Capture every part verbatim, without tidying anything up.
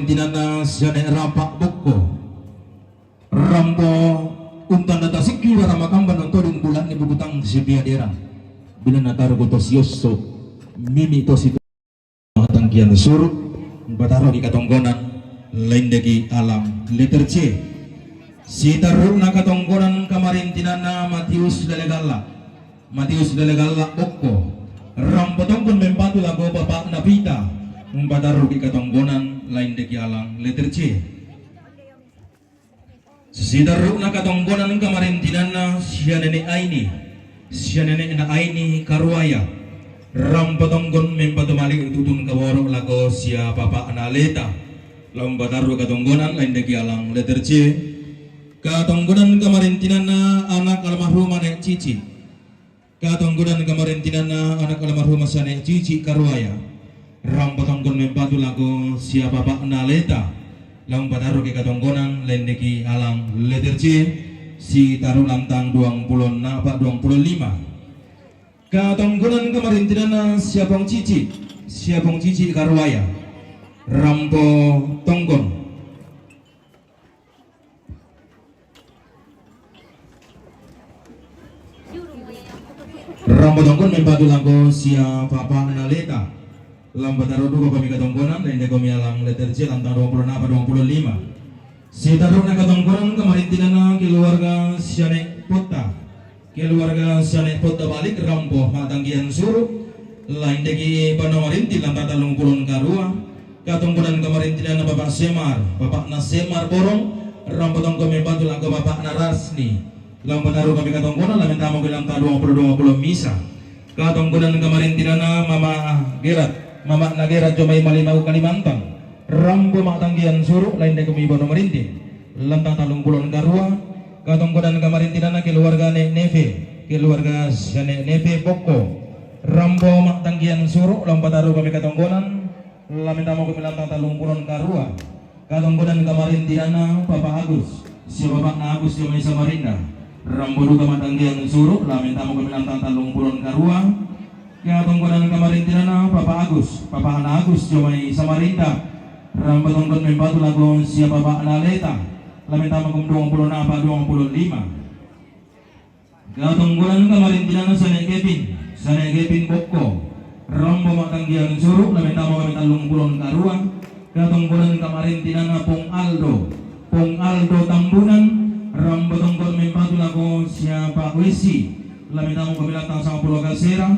Tinana siane' rapa' bokko. Rampo untanda tasikki rara makamban ontoding bula'ne bubutang sipiaderang. Bila nataruku to siosso, mimi to situ matangkian suru', bataroki katongkonan, laindeki alang letter C. Sitarru'na katongkonan kamarintinanna Matius Lele Galla. Matius Lele Galla bokko. Rampo tongkon mempatu lako bapa'na Pita, bataroki katongkonan, laindeki alang letter C. Sitarru'na katongkonan kamarintinanna sia nene' Aini, sia nene'na Aini Karuaya. Rampo tongkon mempatu malik tutun kaboro' lako sia papa'na Leta. Lao batarru katongkonan, laindeki alang letter C. Katongkonan kamarintinanna anak almarhumah Nek Cici. Katongkonan kamarintinanna anak almarhumah sia Nek Cici Karuaya. Rampo tongkon mempatu lako sia papa'na Leta. Lao batarruki katongkonan, laindeki alang letter C. Sitarru' lantang duangpulo ennang, apa duangpulo lima. Katongkonan kamarintinanna sia Pong Cici, sia Pong Cici Karuaya. Rampo tongkon. Rampo tongkon mempatu lako sia papa'na Leta. Lao batarru duka komi katongkonan, laindekomi alang letter C, lantang duangpulo ennang apa duangpulo lima. Sitarru'na katongkonan kamarintinanna keluarga siane' Potta. Keluarga siane' Potta balik, rampo matangkian suru', laindeki banua marinting lantang tallungpulo karua. Katongkonan kamarintinanna Bapa' Semar, bapa'na Semar Borong, rampo tongkon mempatu lako bapa'na Rasni. Lao batarru komi katongkonan, lao mentamoki lantang duangpulo duangpulo misa. Katongkonan kamarintinanna Mama Gerat, mama'na Gerat jomai Malimau Kalimantan, rampo matangkian suru', laindekomi banua marinting lantang tallungpulo karua. Katongkonan kamarintinanna keluarga Nek Neve, keluarga siane' Neve bokko, rampo matangkian suru', lao batarru komi katongkonan, lao mentamoki lantang tallungpulo karua. Katongkonan kamarintinanna Papa Agus, sia bapa'na Agus jomai Samarinda. Rampo duka matangkian suru', lao mentamoki lantang tallungpulo karua. Katongkonan kamarintinanna Papa Agus, papa'na Agus jomai Samarinda. Rampo tongkon mempatu lako sia papa'na Leta. Lao mentamoki duangpulo ennang apa duangpulo lima. Katongkonan kamarintinanna sia Nek Kevin, sia Nek Kevin bokko. Rampo matangkian suru', lao mentamoki tallungpulo karua. Katongkonan kamarintinanna Pong Aldo, Pong Aldo Tambunan, rampo tongkon mempatu lako sia Pa' Wesi, lao mentamoki lantang sangpulo kasera.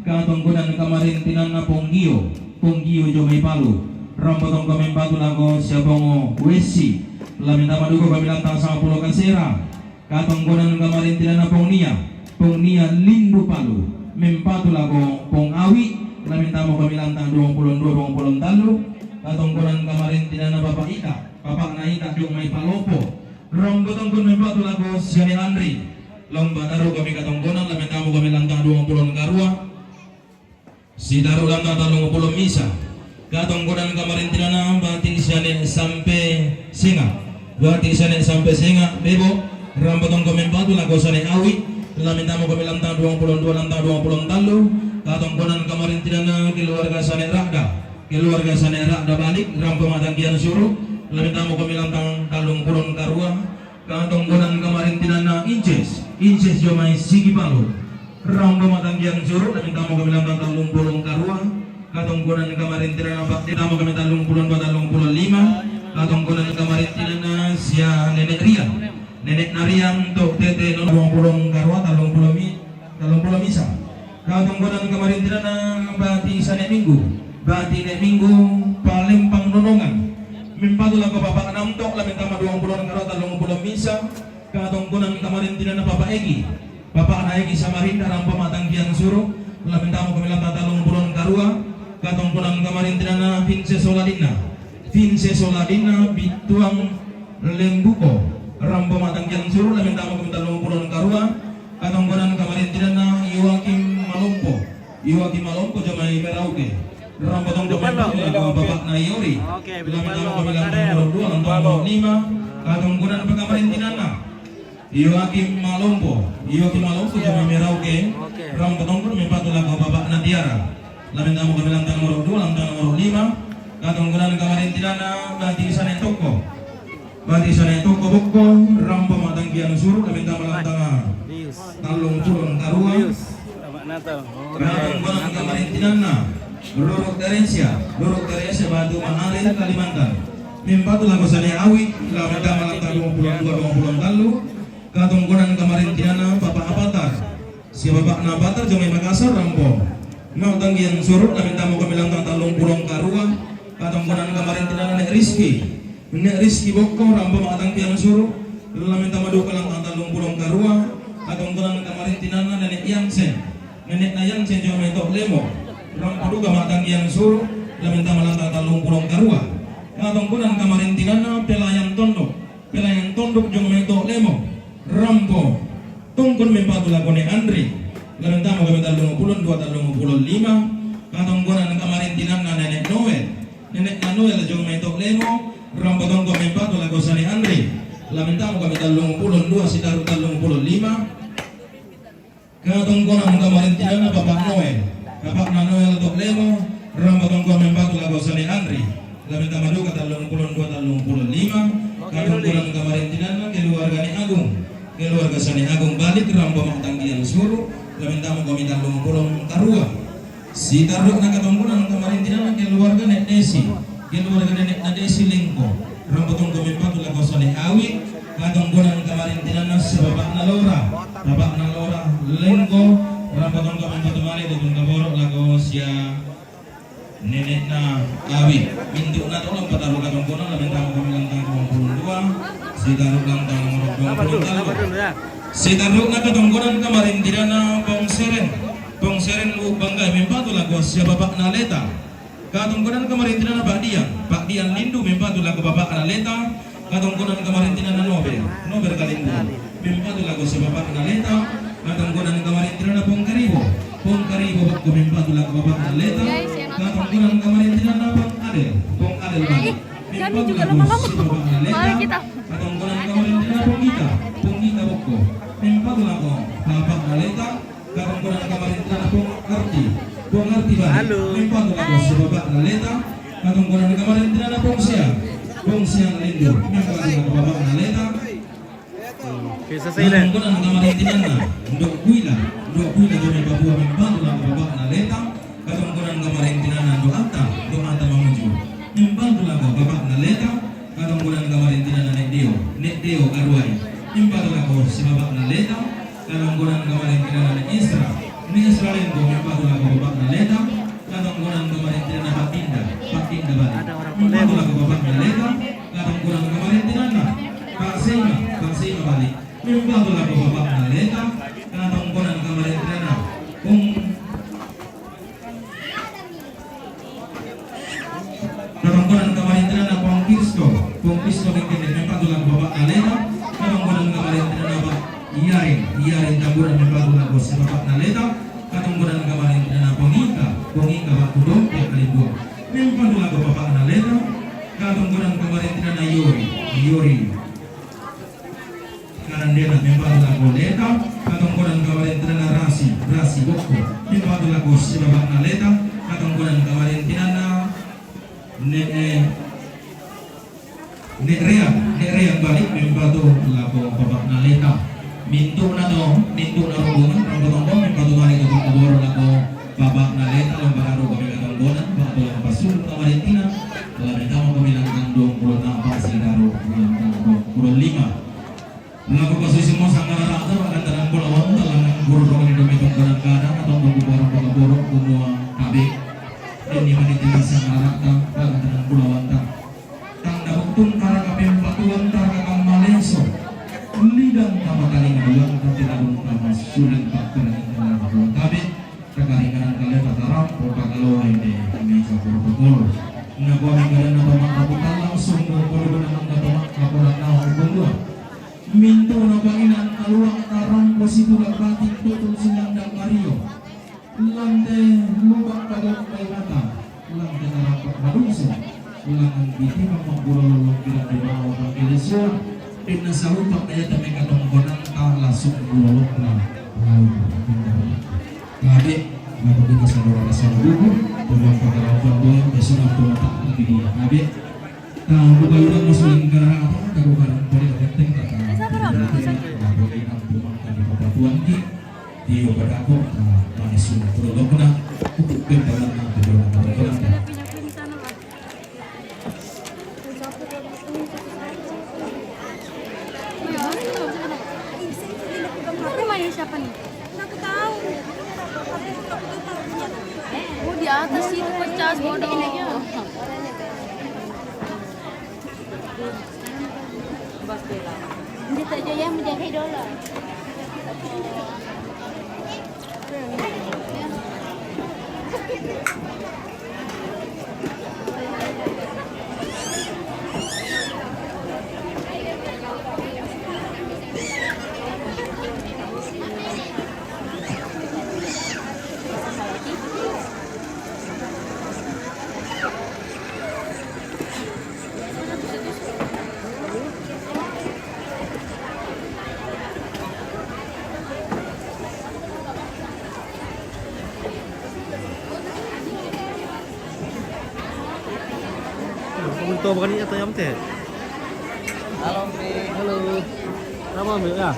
Katongkonan kamarintinanna Pong Gio, Pong Gio jomai Palu, rampo tongkon mempatu lako sia Pong Wesi, lao mentamoki duka komi lantang sangpulo kasera. Katongkonan kamarintinanna Pong Nia, Pong Nia Lindu Palu, mempatu lako Pong Awi, lao mentamoki lantang duangpulo dua duangpulo tallu. Katongkonan kamarintinanna Bapa' Ita, bapa'na Ita jomai Palopo, rampo tongkon mempatu lako siane' Andri. Lao batarru komi katongkonan, lao mentamoki lantang duangpulo karua. Sitarru' lantang tallungpulo misa. Katongkonan kamarintinanna Bati' siane' Sampe Senga, Bati' siane' Sampe Senga Bebo, rampo tongkon mempatu lako siane' Awi, lao mentamoki lantang duangpulo dua lantang duangpulo tallu. Katongkonan kamarintinanna keluarga siane' Ra'da, keluarga siane' Ra'da balik, rampo matangkian suru', lao mentamoki lantang tallungpulo karua. Katongkonan kamarintinanna Inces, Inces jomai Sikipalu, rampo matangkian suru', lao mentamoki lantang tallungpulo karua. Katongkonan kamarintinanna Pak, lao mentamoki tallungpulo dua tallungpulo lima. Katongkonan kamarintinanna sia Nenek Rian, Nenek Narian to tete no duangpulo karua, tallungpulo mi-, tallungpulo misa. Katongkonan kamarintinanna Bati' siane' Minggu, Bati' Nek Minggu Palembang Nonongan, mempatu lako bapa'na Amto, lao mentamoki duangpulo karua tallungpulo misa. Katongkonan kamarintinanna Papa' Egi, bapa'na Egi Samarinda, rampo matangkian suru', lao mentamoki lantang tallungpulo karua. Katongkonan kamarintinanna Vince Soladinna, Vince Soladinna Bittuang Lembuko, rampo matangkian suru', lao mentamoki tallungpulo karua. Katongkonan kamarintinanna Yoakim Malompo, Yoakim Malompo jomai Merauke, rampo tongkon mempatu lako bapa'na Yori, lao mentamoki lantang nomor dua, lantang nomor lima. Katongkonan kamarintinanna Yoakim Malompo, Yoakim Malompo jomai Merauke, rampo tongkon mempatu lako bapa'na Tiara, lao mentamoki lantang nomor dua, lantang nomor lima. Katongkonan kamarintinanna Bati Sane Tokko. Bati Sane Tokko bokko, rampo ma'tangkiang suru', lamentama lantanga tallung pulo karua. Katongkonan kamarintinanna Roro Teresia, Roro Teresia Batu Maharil Kalimantan. Mempatu lako Sane Awi, lamentama lantanga duang pulo dua, duang pulo tallu. Katongkonan kamarintinanna Papa Apatar. Sia bapa'na Apatar jomai Makassar rampo. Ma'tangkiang suru', lamentama kami lantanga tallung pulo karua. Katongkonan kamarintinanna Nek Rizki. Nek Rizki bokko, rampo ma'tangkiang suru', lamentama duka lantanga tallung pulo karua. Katongkonan kamarintinanna Nenek Yangsen. Nenekna Yangsen jomai To' Lemo. Rampo duka ma'tangkiang suru', lamentama lantanga tallung pulo karua. Katongkonan kamarintinanna Pelayan Tondok. Pelayan Tondok jomai To' Lemo. Rampo. Tongkon mempatu lako Nek Andri. Lamentama kami tallung pulo dua, tallung pulo lima. Katongkonan kamarintinanna Nenek Noel. Nenekna Noel jomai To' Lemo. Rampo tongkon mempatu lako Sane Andri. Lamentama kami tallung pulo dua, sitaru' tallung pulo lima. Katongkonan kamarintinanna Papa Noel. Bapa'na Noel To' Lemo, rampo tongkon mempatu lako Sane Andri. Lamentama duka tallung pulo dua, tallung pulo lima. Katongkonan kamarintinanna keluarga Nek Agung. Keluarga Sane Agung balik, rampo ma'tangkiang suru', lamentama kami tallung pulo karua. Sitaru'na katongkonan kamarintinanna keluarga Nek Desi, keluarga nenekna Desi Lengko. Rampo tongkon mempatu lako Sane Awi. Katongkonan kamarintinanna sia bapa'na Lora, bapa'na Lora Lengko. Rampo tongkon mempatu male dukung kaboro' lako sia nenekna Awi. Mintu'na tolo pataru' katongkonan, lamentama kami lantanga duang pulo dua, sitaru' lantanga duang pulo tallu. Sitaru'na katongkonan kamarintinanna Pong Seren. Pong Seren Ubanggai mempatu lako sia bapa'na Leta. Katongkonan kamarintinanna Pak Dian. Pak Dian Lindu mempatu lako bapa'na Leta. Katongkonan kamarintinanna Nober. Nober Kalimbu mempatu lako sia bapa'na Leta. Katongkonan kamarintinanna Pong Karibo. Pong Karibo bokko mempatu lako bapa'na Leta. Katongkonan kamarintinanna Pong Adel. Pong Adel balik. Mempatu lako sia bapa'na Leta. Katongkonan kamarintinanna Pong Gita. Pong Gita bokko mempatu lako bapa'na Leta. Katongkonan kamarintinanna Pong Arti. Pong Arti balik. Mempatu lako sia bapa'na Leta. Katongkonan kamarintinanna Pong Siang. Pong Siang Lindu. Mempatu lako bapa'na Leta. Katongkonan kamarintinanna Ndok Kuila. Ndok Kuila jomai Papua, mempatu lako bapa'na Leta. Katongkonan kamarintinanna Ndok Atta. Ndok Atta Mamuju. Mempatu lako bapa'na Leta. Katongkonan kamarintinanna Nek Deo. Nek Deo Karuai. Mempatu lako sia bapa'na Leta. Katongkonan kamarintinanna Nek Isra. Nek Isra Lengko mempatu lako bapa'na Leta. Katongkonan kamarintinanna Pak Dinda. Pak Dinda balik. Mempatu lako bapa'na Leta. Katongkonan kamarintinanna Pak Seima. Pak Seima balik. Mempatu lako bapa'na Leta. Katongkonan kamarintinanna Pong Katongkonan kamarintinanna Pong Kristo. Pong Kristo kengkene mempatu lako bapa'na Leta. Katongkonan kamarintinanna Pak Iyaring. Iyaring Tamburan mempatu lako sia bapa'na Leta. Katongkonan kamarintinanna Pong Ika. Pong Ika Pak Kudo, Pak Kalimbua. Mempatu lako bapa'na Leta. Katongkonan kamarintinanna Yori. Yori Karandena mempatu lako Leta. Katongkonan kamarintinanna Rasi, Rasi bokko mempatu lako sia bapa'na Leta. Katongkonan kamarintinanna Nek, eh, Nek Reang, Nek Reang balik mempatu lako bapa'na Leta. Mintu'na to, mintu'na rombongan, rampo tongkon mempatu male dukung kaboro' lako bapa'na Leta, lompa raro kami katongkonan, bapa'na pasulu' kamarintinanna, lamentama kami lantanga duang pulo a'pa' sitaru' lantanga duang pulo lima. Lako pasusi mo sangarara'ta, pa'gantangan bolawanta, langngan guru dongeng demi tongkonan kadang, atau nunggu barang buka borok, kumua tabe. Ini meniti sangarara'ta, pa'gantangan bolawanta. Tang dabuktun taraka pempatuan, taraka kammaleso. Lidang tama talinga duang, tapi labung tama suling, tak terang dalam buang tabe. Takaringanan kaleta tarampo, takaloi de meja protokol. Nakuami kadanna to ma'kaputang langsung, mupodukuna mangga to ma'kapola naung kumua, mintu'na panginan kaluang tarampo situla' batin tutung sinandang mario. Lante lupa' kadok bainata. Lante tarampo madungsu. Langan bitima maggulolo longkira di bawah pangkelesuan. Denna salupa kayata mekatongkonanta langsung gulolokna. Lalu pindah. Tabe', maka kita saudara sama buku, Pemang pakarapan dua, biasa pemang tak lagi di habis. Tahu baru masuk negara apa, tahu barang boleh kenteng tak tahu. Nah, boleh nampu makan di kota tuan ki. Di obat aku, nah, manis pun perlu kena. Untuk kempalan nanti orang orang orang. Rumahnya siapa nih? Nggak tahu. Oh, di atas itu pecah, bodoh. Dia tak aja yang menjaga dolar. Kamu tahu berani atau yang teh? Halo, Pi. Halo. Nama ambil ya?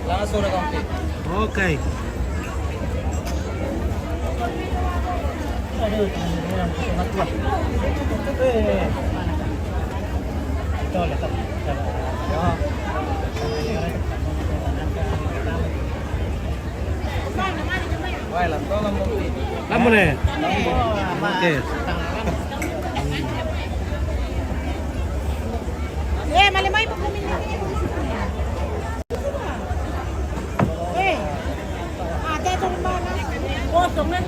Langsung dah komplit. Oke. Lampu ne. Oke. Eh, malamai pagkaminyo. Eh, ada itu rumah na. Kosong na.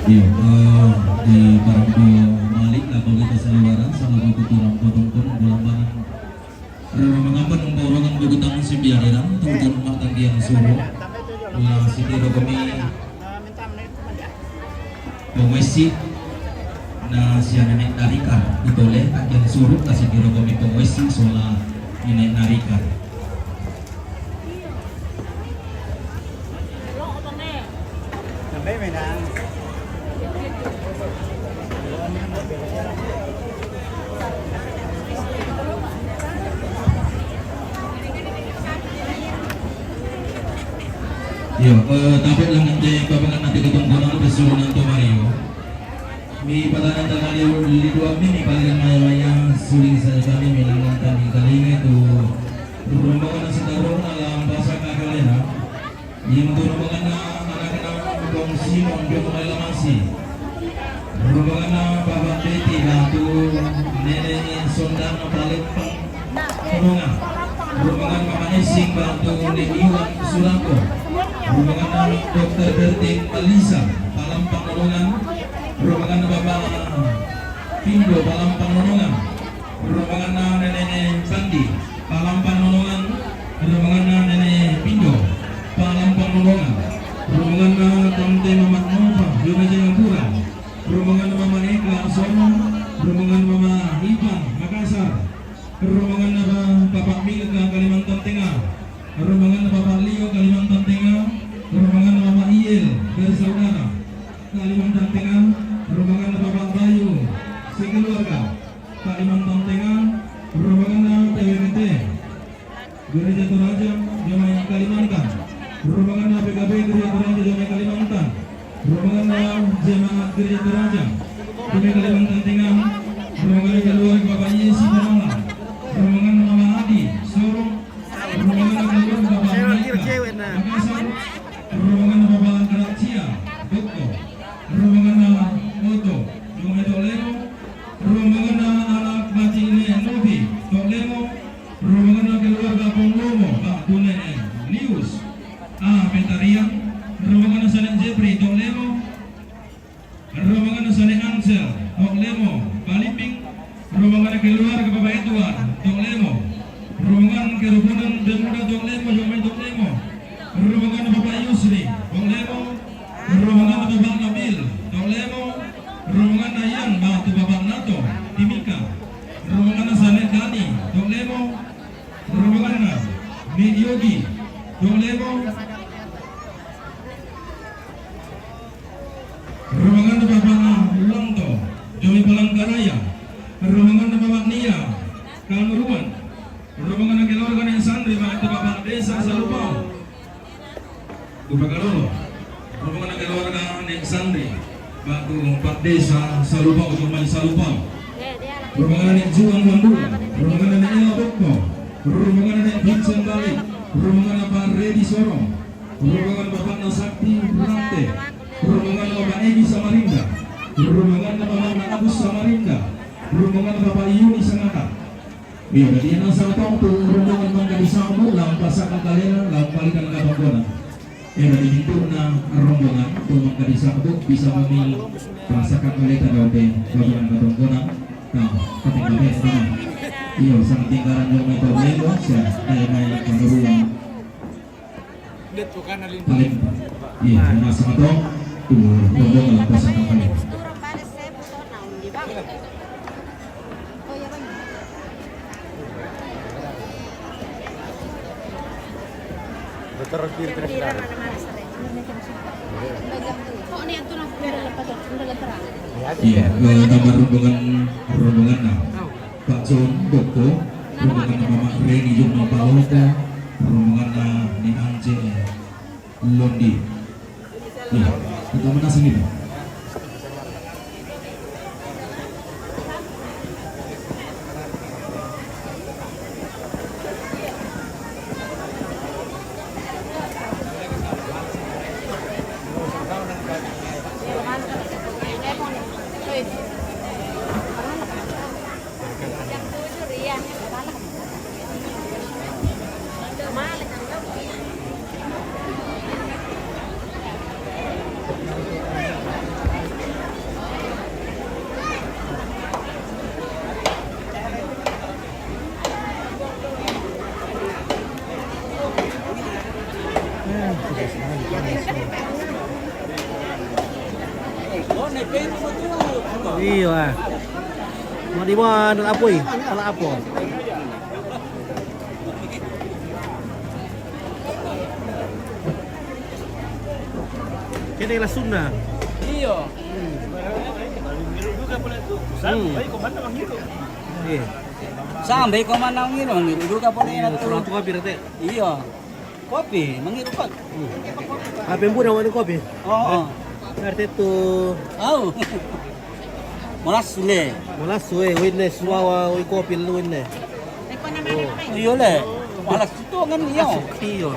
Iya, eh, di barang dua malik lah kalau kita saluaran, salah satu kurang potong pun bulan banget. Roro mangamban umpau rongan bukutang simbiarirang, tujuan mak tanggiang suru. Ulah sini rogomi pengwesi, na sia nenek darika, itole tanggiang suru, na sini rogomi pengwesi, sola nenek darika. Yo, eh, tapit lang nanti papangan nanti ketungkunan pesurunan tu Mario. Mi patanan tanggal liu, liu dua mi, mi paling maya-maya suling saja kami mi langan tani kalinge tu. Rombongan Sitarung alam pasaka kalena. Yang tu rombongan anak-anak Bong Simon Bong Malamasi. Rombongan Bapak Beti Batu Nenek Sondan Palembang Nonongan. Rombongan Mama Esing Batu Nenek Iwan Surako. Rombongan Dokter Bertin Malisa Palembang Nonongan. Rombongan Bapak Pindo Palembang Nonongan. Rombongan Nenek Pandi Palembang Nonongan. Rombongan Nenek Pindo Palembang Nonongan. Rombongan Tante Mamat Nova Yona Jayapura. Rombongan Mama Eka Sono. Rombongan Mama Ipan Makassar. Rombongan Bapak Milka Kalimantan Tengah. Rombongan Bapak Lio Kalimantan Tengah. Rombongan Mama Iel dari saudara Kalimantan Tengah. Rombongan Bapak Bayu sekeluarga Kalimantan Tengah. Rombongan P W K T Gereja Toraja Jamaah Kalimantan. Rombongan P K B Gereja Toraja Jamaah Kalimantan. Rombongan jemaat Gereja Toraja Jamaah Kalimantan Tengah. Rombongan keluarga Bapak Yesi Pamala. Rombongan Mama Adi Sorong. Rombongan keluarga Bapak Maika Makassar. Rombongan Bapak Karacia Boko. Rombongan Oto Jamaah Tolero. Rombongan anak Bati Novi Tolero. Rombongan keluarga Ponglomo, Pak Tunene Lius, ah, Petariang. Rombongan Sanek Jepri Tolemo. Rombongan Sanek Ansel Tolemo, Balimbing. Rombongan keluarga Bapak Edward Tolemo. Rombongan kerukunan pemuda Tolemo, Jomai Tolemo. Rombongan Bapak Yusri, Tok Lemo. Rombongan Bapak Nabil, Tok Lemo. Rombongan Ayan, batu Bapak Nato, Timika. Rombongan Sanet Dani, Tok Lemo. Rombongan Nek Yogi, Tok Lemo. Rombongan Bapak Lanto, Jomi Palangkaraya. Rombongan Bapak Nia, Kanguruan. Rombongan keluarga Nek Sandri, batu Bapak Desa Salupau. Dupa Kalolo. Rombongan keluarga Nek Sandri, batu Pak Desa Salupau, Jomai Salupau. Rombongan Nek Juang Mandura. Rombongan Nek Ela Bokko. Rombongan Nek Vincent Balik. Rombongan Pak Redi Sorong. Rombongan Bapak Nasakti Rante. Rombongan Bapak Edi Samarinda. Rombongan Bapak Agus Samarinda. Rombongan Bapak Yuni Sangatta. Iya, dadi ena sapa tu rombongan mangkadi samu, lampa saka kalena, lampa likan katongkonan. Iya, dadi minturna rombongan tu mangkadi samu bisa mami pasaka kaleta daute rombongan katongkonan. Nah, tapi kabe sana. Iyo, sang tinggaran yo mai to melo, sia, dai mai kanurungan. Paling, iya, masa to, tuh, rombongan lampa saka kalena. Iya, eh, tambah rombongan, rombongan nah. Pak John Boko, rombongan Mama Reni Jumno Paloka, rombongan nah ni Ance Londi. Iya, kita menasang itu. Iyo, ah. Mau di mana? Ala apa? Ala apa? Kene la Sunda. Iyo. Hmm. Sampai ko mana mangiru? Iya. Sampai ko mana mangiru, mangiru juga pole. Iya, itu. Orang tua berarti. Iyo. Kopi, mangiru kopi. Hmm. Apa yang budak wani kopi? Oo. Berarti tu. Oo. Molassu le. Molassu, eh, wine, suawa, wine kopi, wine. Iyo le. Molassu tu kan iyo. Iyo.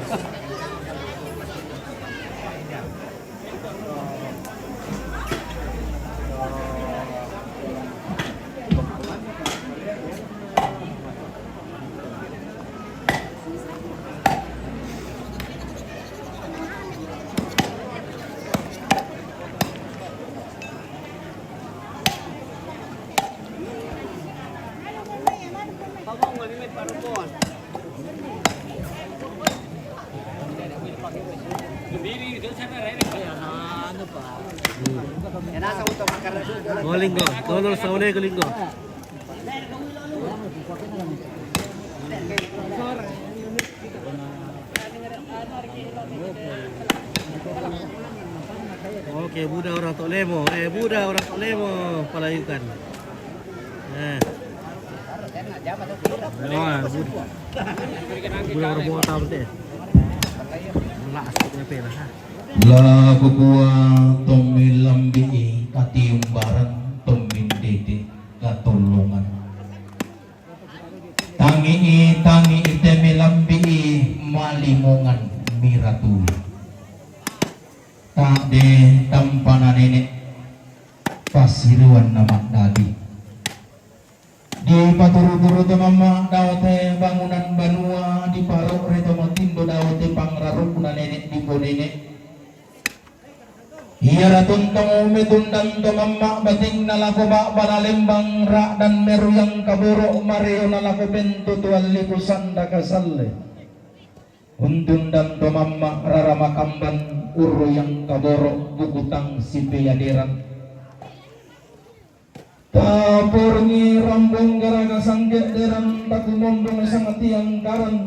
Go Linggo, tolol saule Go Linggo. Oke, buda orang Tok Lemo. Eh, buda orang Tok Lemo, palayukan. Eh. Oh, buda. Buda orang Batak teh. Lah, asik apa lah, ha? La kukua tommi lambi'i katiumbaran tommi ndede katollongan. Tangi'i, tangi'i te melambi'i malimongan miratui. Ta'de tampana nene' passiruanna ma'dadi. Dipaturu-turu to mamma' dao te bangunan banua, diparo're to matindo dao te pangrarukna nene' dipo nene'. Iara tontong metundang to mamma' batingna lako ba'bana lembang, ra'dan meruyang kaboro' mareona lako pentu tualliku sanda kasalle. Untundan to mamma' rara makamban urru yang kaboro' bukutang sipeyaderang. Taporingi rambong garaga sangge' derang takumombong sangatiang karang.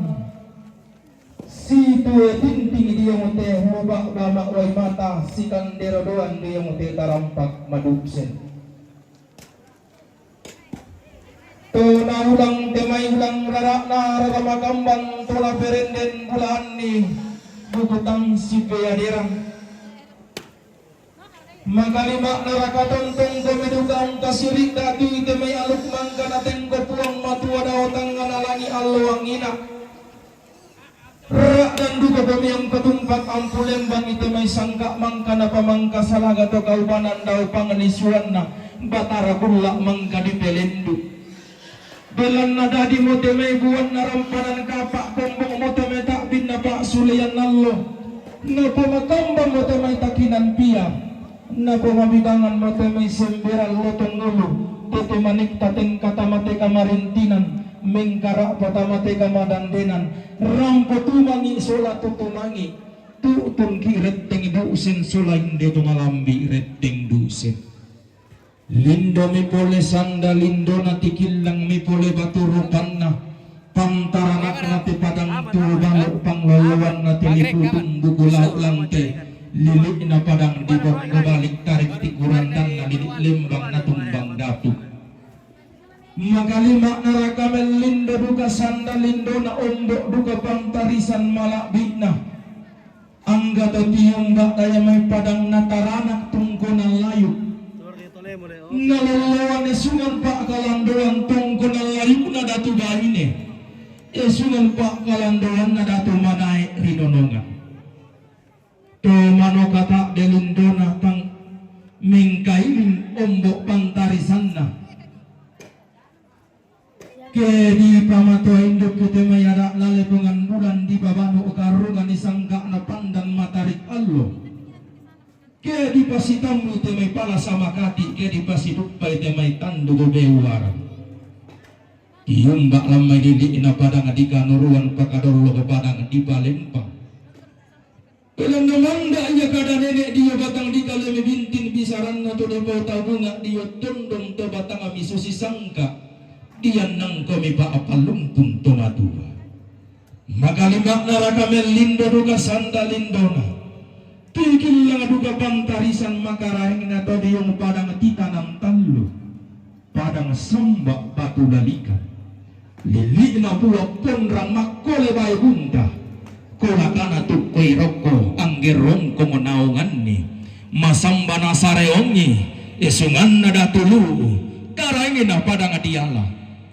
Situe tinting diong te huba' bama' wai mata sikandero doan diong te tarampak madusen. To naulang te mai ulang rara'na rara makamban to naperenden bulaanni bukutang sipeyaderang. Makalima naraka tontong to meduka ungkasiri' datu te mai aluk mangka natengko Puang Matua dao tangngana langi' allo angina. Ra'dan duka to miang patumpak ampu lembang ite mai sangka' mangka napamangka salaga to kaubanan dao panganisuanna Batara Kulla' mangka dipelendu'. Belanna dadi mo te mai buanna rampanan kapa' kombong mo te mai ta'binna pa'sulean allo. Napamakamban mo te mai takinan pia. Napomabidangan mo te mai semberan lotong ulu, te te manikta tengka tama te kamarintinan, mengkara'pa tama te kamadandenan, rampo tumangi' sola tutumangi', tu'tungki' retteng dusen sola inde to malambi' retteng dusen. Lindomi pole sanda lindona tikillangmi pole batu rupanna, Pantaranakna te padang tuo balo' pangloloanna te liputung buku lao' lante, lili'na padang di bokko balik tarik ti kurandanna lili' lembang natumbang datu. Makalima naraka mellindo duka sanda lindona ombo' duka pantarisan mala'bi'na. Angga to tiumba' daya mai padang nataranak tungkonan layuk. Nalolloan esungan pa'kalandoan tungkonan layukna datu baine. Esungan pa'kalandoanna datu manae' ri nonongan. To manoka ta'de lindona tang mengkailing ombo' pantarisanna. Ke dipamatoa induk ite mai ada' lale pongan bulan dipabanu karungan isangka'na pandan matarik allo. Ke dipasitammu ite mai pala samakati, ke dipasiduppa ite mai tandu gobe uara. Tiumba' lammai lili'na padang di kanuruan pakadollo padang di palempang. Belanna manda' ia kada nene' dio batang di kaleme bintin bisaranna to dipau tabunga' dio tondong to batangmi susi sangka', diannangkomi pa'pallumpun to matua. Makalima'na raka mellindo duka sanda lindona, tikillang duka pantarisan makaraengna to diong padang titanang tallu. Padang samba' batu lalikan. Lili'na bua' ponrang makkole bae bunta. Kolakana tukkoi rokko angge rongkong naonganni. Masamba nasareongi esunganna datu lu'u. Karaengna padang diala.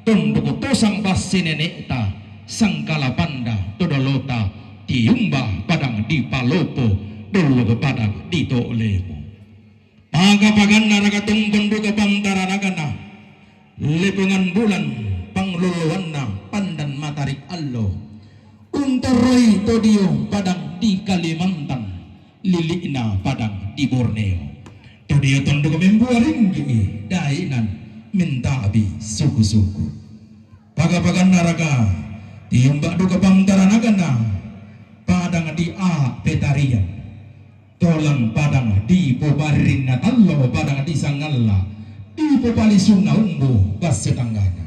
Tondok tosang basse nene'ta. Sangkala panda todolota. Tiumba padang di palopo. Dollo padang di to'lemo. Paka-pakanna raka tongkon duka pantaranakanna, lepongan bulan pangloloanna pandan matarik allo. Untoroi to dio padang di Kalimantan, lili'na padang di Borneo. To dio tondok membua ringgi, dainan mentabi suku-suku. Paka-pakanna raka, tiumba duka pantaranakanna, padang di a petarian. Tolang padang dipobarrinna tallo padang disangalla, dipopalisunna umbu basse tanggana.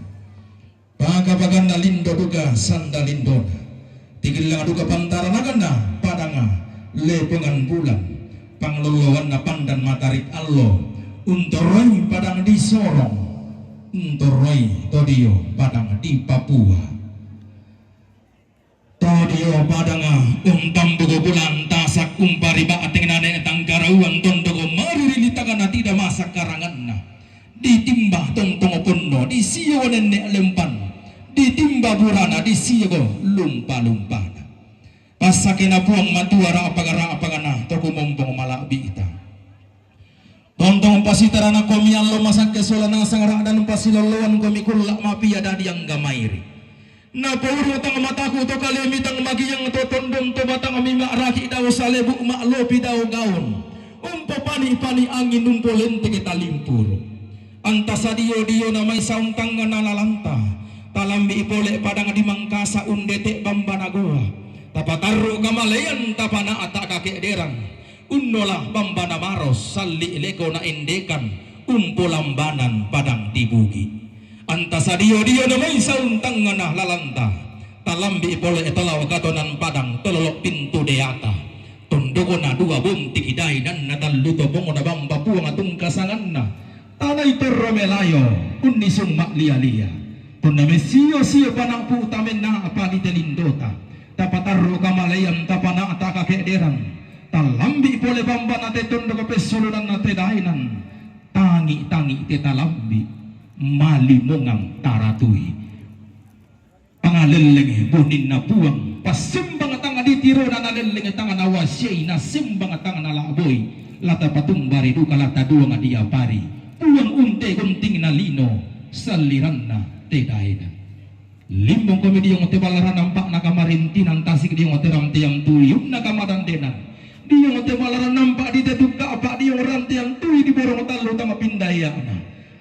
Paka-pakanna lindo duka sanda lindona. Tikillang duka pantaranakanna padanga lepongan bulan. Pangloloanna pandan matarik allo. Untoroi padang disorong. Untoroi todio padang di Papua. Todio padanga, umtambuko bulan tasak umpari ba'teng nane tangkarauan tondoko mariri litagana tidak masak karanganna. Ditimba tongtong ponno, disio nenne lempan. Ditimba burana, disio lumpa-lumpana. Passakena Puang Matua ra'pag-ra'pagana to kumombong mala'bi'ta. Tontong pasitaranakkomi allo masakke sola nasang ra'dan pasilolloankomi kulla' mapia dadi angga mairi. Napouru tang mataku to kalemi tang magiang to tondon to batangmi ma'raki dao salebu' ma'lopi dao gaon. Umpopani-pani angin umpolenteke talimpuru. Anta sadio-diona mai saung tangnga na lalanta. Talambi' pole padang di Mangkasa undete bambana goa. Tapatarru' kamaleyan, tapana'ta' kake'deran. Unnola bambana maros, salli' leko na endekan, umpolambanan padang tibugi'. Anta sadiyo-diyo na mai sauntangngana lalanta, talambi' pole tolao katonan padang tololo' pintu deata. Tondokona duwa bonti' dainanna tallu topongna bamba Puang tungkasanganna. Tanai torro melayo, unnisung ma'liya-liya. Punna messiyo-siyo pana'pu' tamenna'pa di te lindota, tapatarru' kamaleyan, tapana'ta kake'deran, talambi' pole bambana te tondoko pessulunanna te dainan, tangi'-tangi' te talambi', malimongang taratui. Pangalellenge buninna Puang, passimbang tanga ditirona nalellenge tanga nawasiai, nassimbang tanga nala'boi, latapatumba ri duka, lataduanga diapari. Puang unte guntingna lino, salliranna te daena. Limbongkomi diong te ballaranna ampa'na kamarintinang tasik, diong te ranteang tui unna kamadandenan. Diong te ballaranna ampa' di te tukka'pa, diong ranteang tui di borong tallu tama pindaya'na.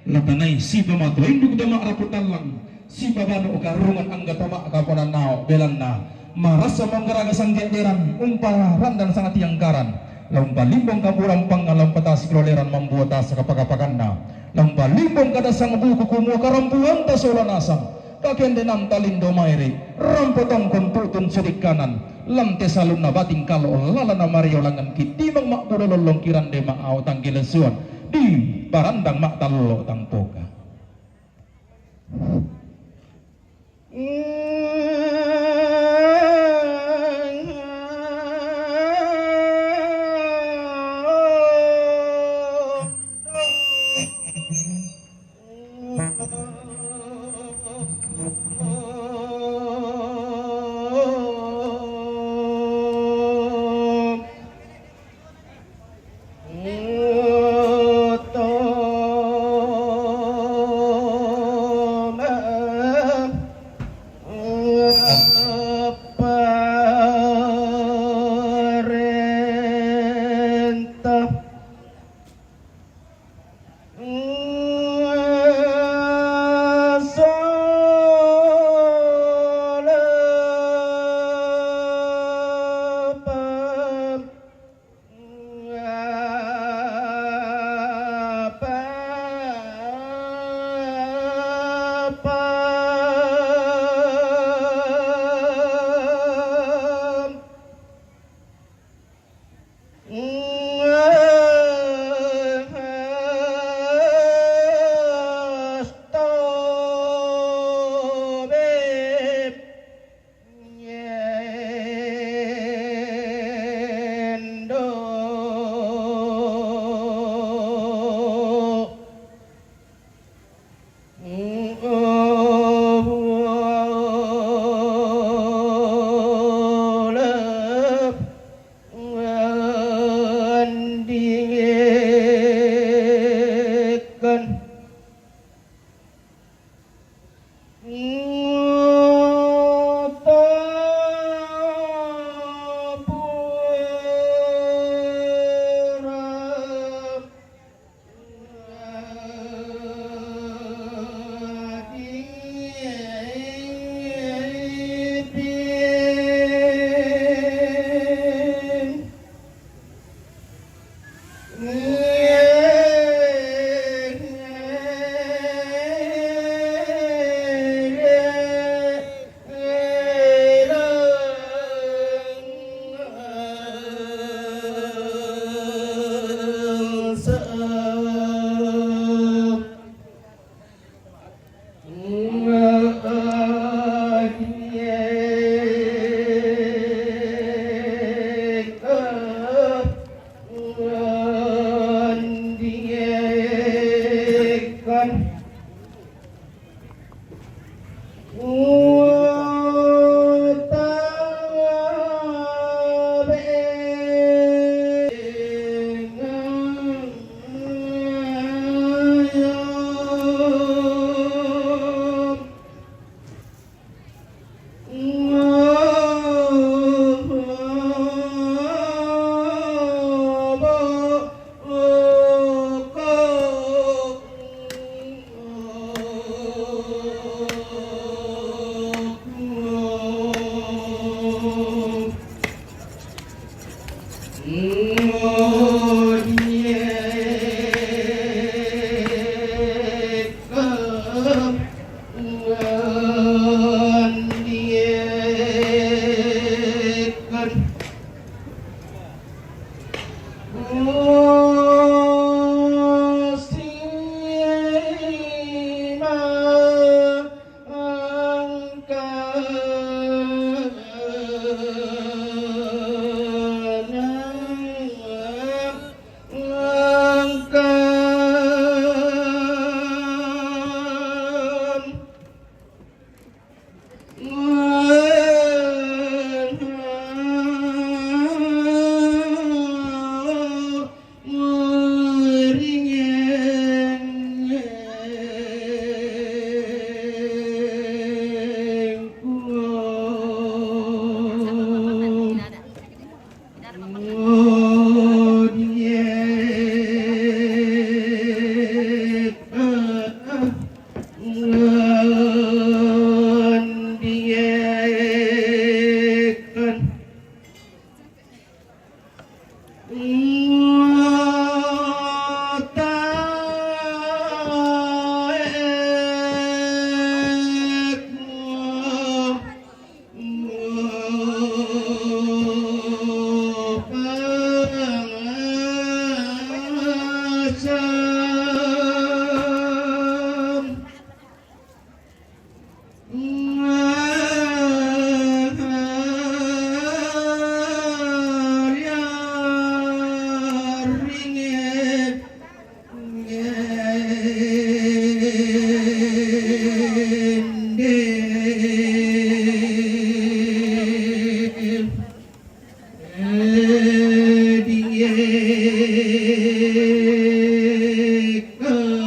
Latanai sipamatua induk tau ma'rapu tallang, sipabanu karungan angga tau ma'kaponannao, belanna marassa monggaraga sangge'deran, umparandang sangatiangkaran, la umpalimbong kapurampangnga, la umpatasik roleran mambua tasa kapaka-pakanna, la umpalimbong kadassang buku kumua karampuanta sola nasang, kakendenanta lindo maeri, rampo tongkon tu'tun sodikkanan, lante salunna bating kalo, lalana mariolangan kitimang ma'bulo lollong kirande ma'au tangkilesuan. Di parandang ma'tallo tampoka.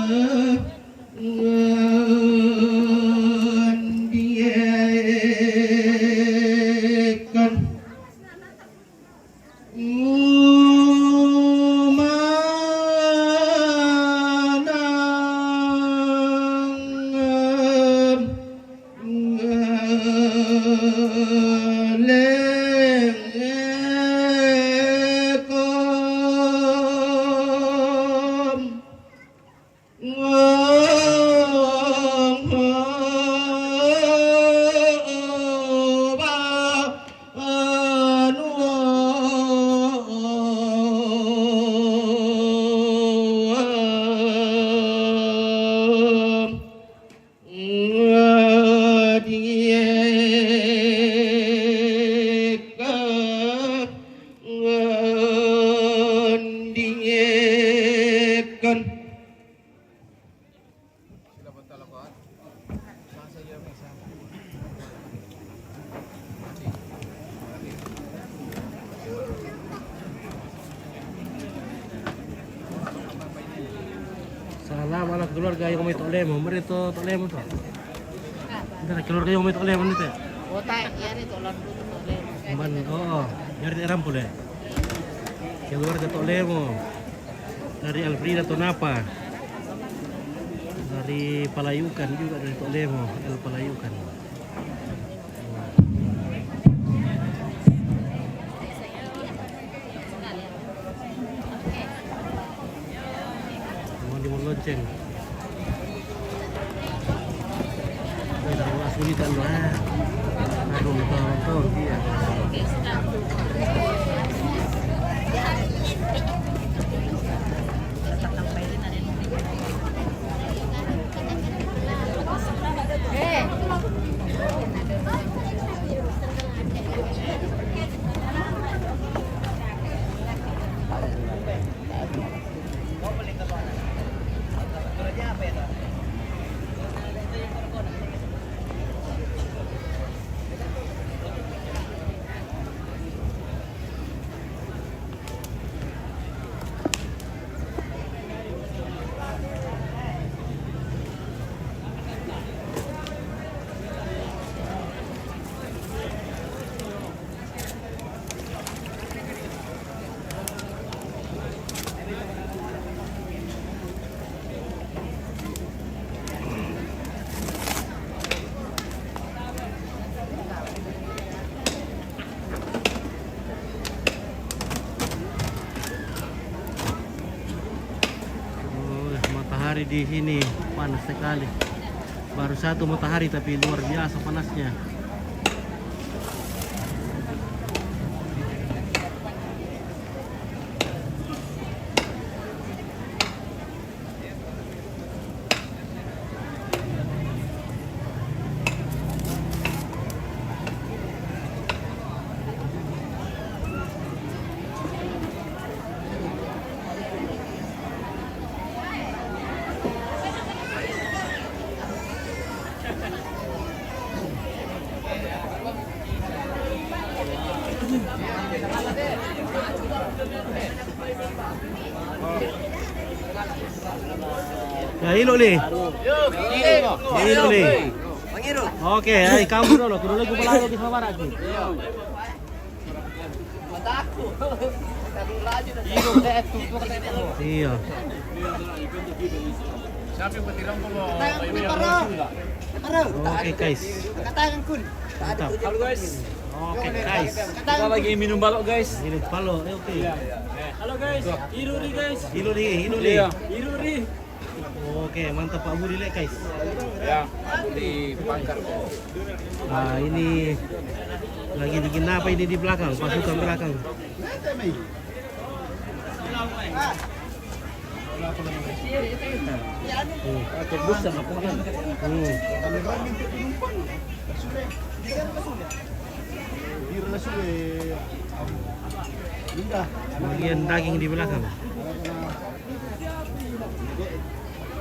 Ngendikan. Manang ngelengkom. Salam ala keluarga yang mai Tok Lemo. Mari to Tok Lemo to. Nda keluarga yang mai Tok Lemo nda. Kota, ya, itu London, Tok Lemo. Man, oh, oh. Nyari Tok Lemo boleh. Keluarga Tok Lemo. Dari Elfrida Tonapa. Dari Palayukan juga, dari Tok Lemo, El Palayukan. Mau di lonceng. Weh, dari Mas Uli kan, wah. Aduh, betul, betul, iya. Oh, matahari di sini panas sekali. Baru satu matahari tapi luar biasa panasnya. Ya, ilu, Li. Ya, ilu, Li. Oke, ay, kamu dulu. Kudu lagi pelalu di Sabar aku. Iya. Oke, guys. Mantap. Halo, guys. Oke, guys. Kita lagi minum balok, guys. Minum balok, ya, oke. Iya. Halo, guys. Iruri, guys. Iruri, Iruri. Iya. Iruri. Oke, mantap Pak Budi, lek, guys. Ya, di Pangkar. Nah, ini lagi bikin apa ini di belakang? Pasukan belakang. Hmm. Hmm. Bagian daging di belakang.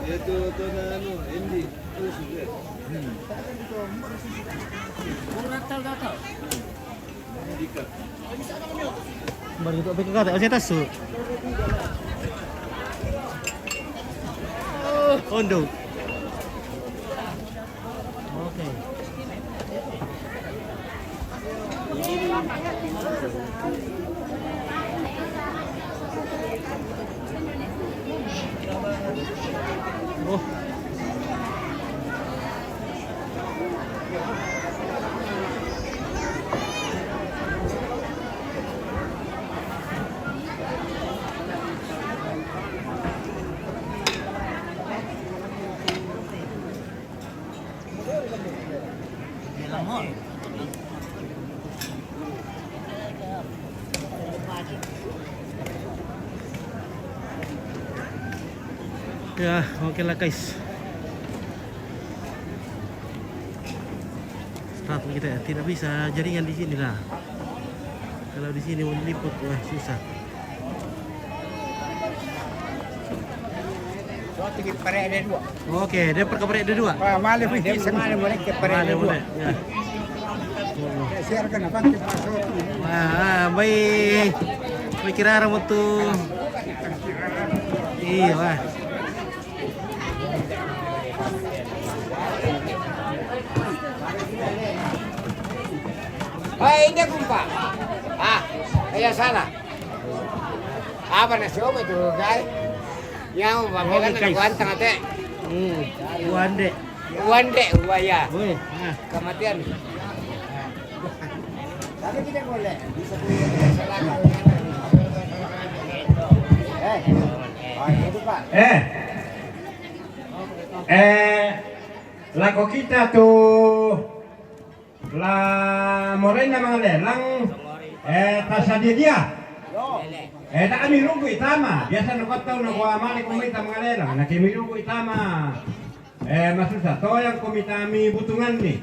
Itu, itu, anu, Endi. Baru itu P K K, saya tasu. Ondo. Oke. Oh. Ya, oke lah, guys. Start kita ya, tidak bisa jaringan di sini lah. Kalau di sini mau diliput, wah, susah. Oke, dia perkapare ada dua. Wah, malam ini, semalam mereka pada ada dua. Ya. Siarkan apa? Wah, baik. Baik, kira arah mutu. Iya, wah. Hai, ini kumpa. Ah, iya sana. Apa nasi oma itu, guys? Yang pameran ada kuantang ate. Hmm, wande. Wande, waya. Woi, nah. Kematian. Tapi kita boleh. Eh, oh, itu, Pak. Eh. Eh, lako kita tu la Morena Mangalelang, eh, tasadia dia. Eh, ta ami rugu itama. Biasa no kau tahu no kua mali kumita Mangalelang. Na kemi rugu itama. Eh, masusa. To yang kumita mi butungan ni.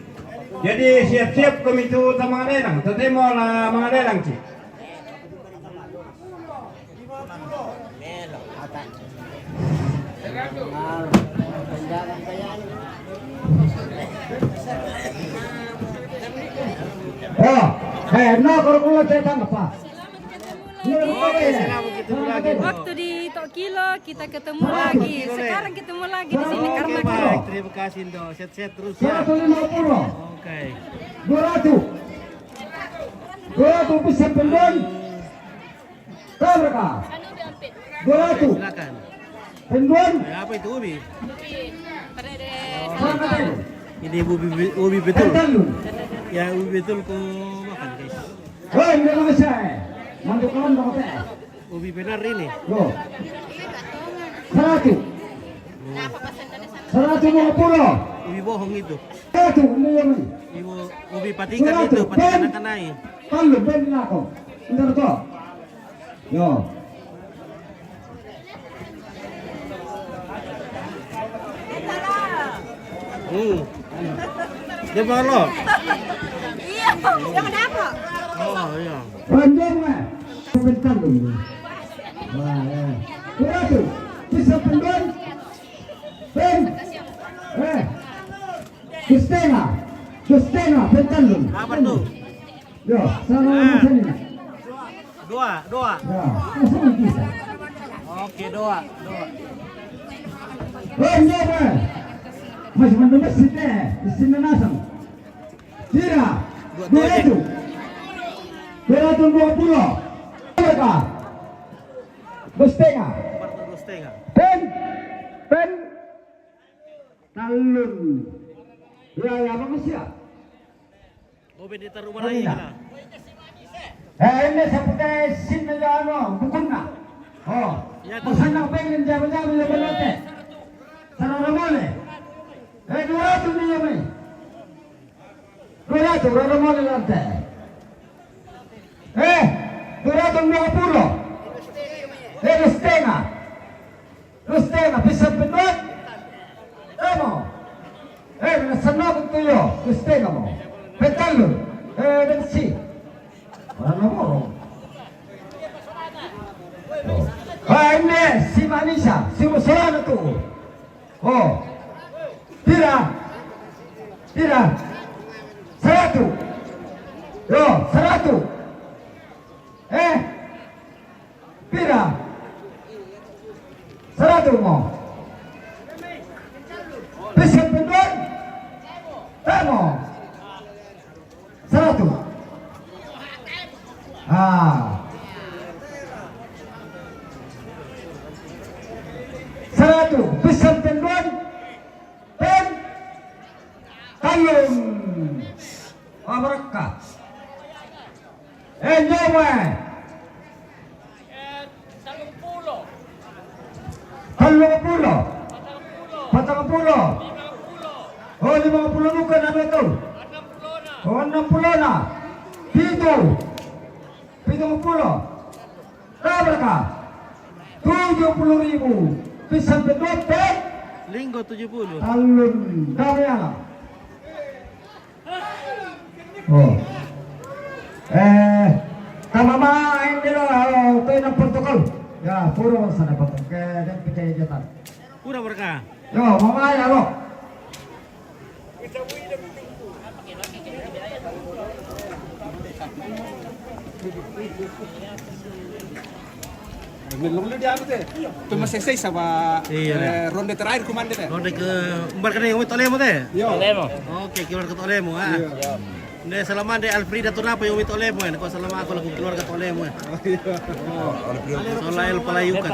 Jadi siap-siap kumi tu ta Mangalelang. Totemo la Mangalelang ci. Oh, eh, no, kalau kau cetang apa? Oke, selamat ketemu lagi. Waktu di Tokilo kita ketemu lagi. Sekarang ketemu lagi di sini karena baik. Terima kasih, Indo. Sehat-sehat terus ya. Seratus lima puluh. Oke. Dua ratus. Dua ratus bisa pendon. Tabraka. Dua ratus. Silakan. Penduan. Eh, apa itu ubi? Ini ubi, ubi betul. Ya, ubi betul ku makan, guys. Hei, udah makan saya. Mantu kawan dong teh. Ubi benar ini. Loh. Seratus. Seratus lima puluh. Ubi bohong itu. Seratus, ini yang ini. Ubi patikan itu, patikan akan naik. Kalau ben nako. Benar toh? Yo. Hmm. Dia baru. Iya, dia kenapa? Oh, iya. Panjang lah. Bentar dulu. Wah, ya. Kuratu, bisa pendon. Ben. Eh. Kustena. Kustena, bentar dulu. Apa tuh? Yo, sana. Dua, dua. Ya, langsung bisa. Oke, dua, dua. Oh, iya, Pak. Masih mendem masjid, eh. Di sini nasang. Tira. Dua ratus. Dua ratus dua puluh. Berapa? Dua setengah. Empat ratus setengah. Pen. Pen. Talun. Ya, ya, bagus ya. Oh, bendita rumah lagi lah. Eh, ini seperti sini ya, anu, bukunna. Oh, ya, tuh. Pesan apa yang jago-jago ya, belote. Saudara boleh. Eh, dua ratus nih ya, Mei. Dua ratus, saudara boleh lantai. Eh, dua ratus dua puluh. Eh, setengah. Terus tena, bisa penduan. Emo. Eh, na sanok tuyo. Terus tena mo. Petalu. Eh, dan si. Orang nomor. Oh. Ah, ini si Manisa, si Musolana tu. Oh. Pira. Pira. Seratus. Yo, seratus. Eh. Pira? Seratus mo. Tallung pulo. Patang pulo. Oh, limang pulo duka na betul. Oh, enam pulo na. Pitu. Pitu pulo. Berapa ka? Tujuh puluh ribu. Bisa betul, Linggo tujuh puluh. Tallung. Dame ala. Oh. Eh, tama ma, ini lo, oh, tu yang protokol. Ya, pura sana potong. Ke, dan percaya jatan. Pura mereka. Yo, mama ya lo. Belum lu dia anu teh. Tu masih selesai sama, iya, eh, ronde terakhir kumande teh. Ronde ke, umbar kene yang Tolemo teh? Yo. Tolemo. Oke, keluar ke Tolemo, ah. Iya. Ne, salama ne Alfrida Tonapa yang Tolemo, eh. Ko salama aku lagu keluarga Tolemo, eh. Oh, iya. Oh. Solael Palayukan.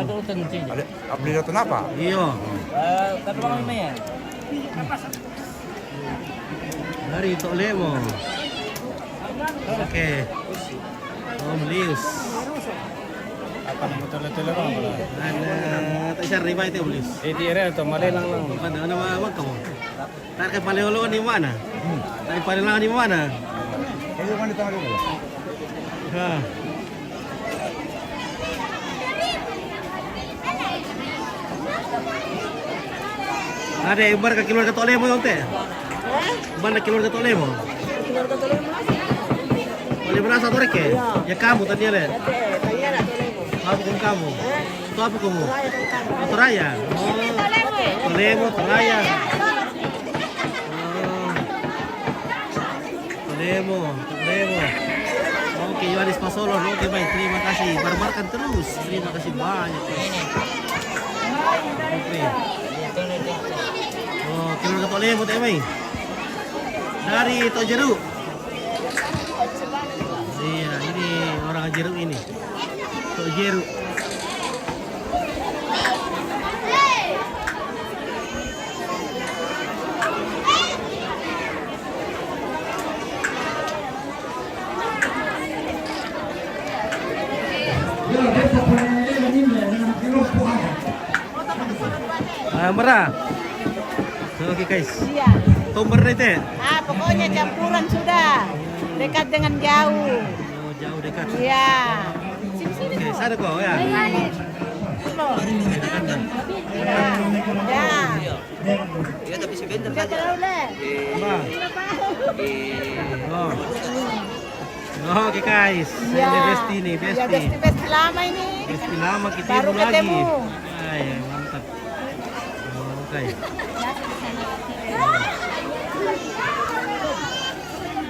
Ale-, Alfrida Tonapa? Iyo. Eh, kata bang ini ya. Dari Tolemo. Oke. Om Lius. Apa nama tele-tele bang? Ada, tak share riba itu, Om Lius. Eh, di area tu, Malelang lang. Mana, mana, mana, mana kamu? Tak ke paling ulu di mana? Tak paling lang di mana? Itu mana tahu dulu? Ha. Ada yang bar ke keluarga Tolemo, Teh? Hah? Mana keluarga Tolemo? Keluarga Tolemo masih. Boleh berasa, Torek, ya? Iya. Ya, kamu tadi, Le? Ya, Teh, tanya nak Tolemo. Apa kamu? Hah? Itu apa kamu? Toraya, Tolemo. Oh, Toraya. Oh. Tolemo, Toraya. Oh. Tolemo, Tolemo. Oke, Yohanes Pasolon. Oke, baik. Terima kasih. Barbarkan terus. Terima kasih banyak, guys. Oke. Oh, keluarga Tolemo, Teh, baik. Dari Tok Jeruk. Iya, ini orang Jeruk ini. Tok Jeruk. Ah, merah. Oke, guys. Iya. Tomber nih, Teh. Ah, pokoknya campuran sudah. Dekat dengan jauh. Oh, jauh dekat. Iya. Sini, sini, oke, kok. Sana kok, ya. Iya, iya. Loh. Iya. Ya. Iya, tapi sebentar saja. Terlalu, Le. Apa? Oh. Oh, oke, guys. Iya. Ini bestie nih, iya, bestie. Bestie, bestie lama ini. Bestie lama kita baru ketemu lagi. Ay, mantap. Oke.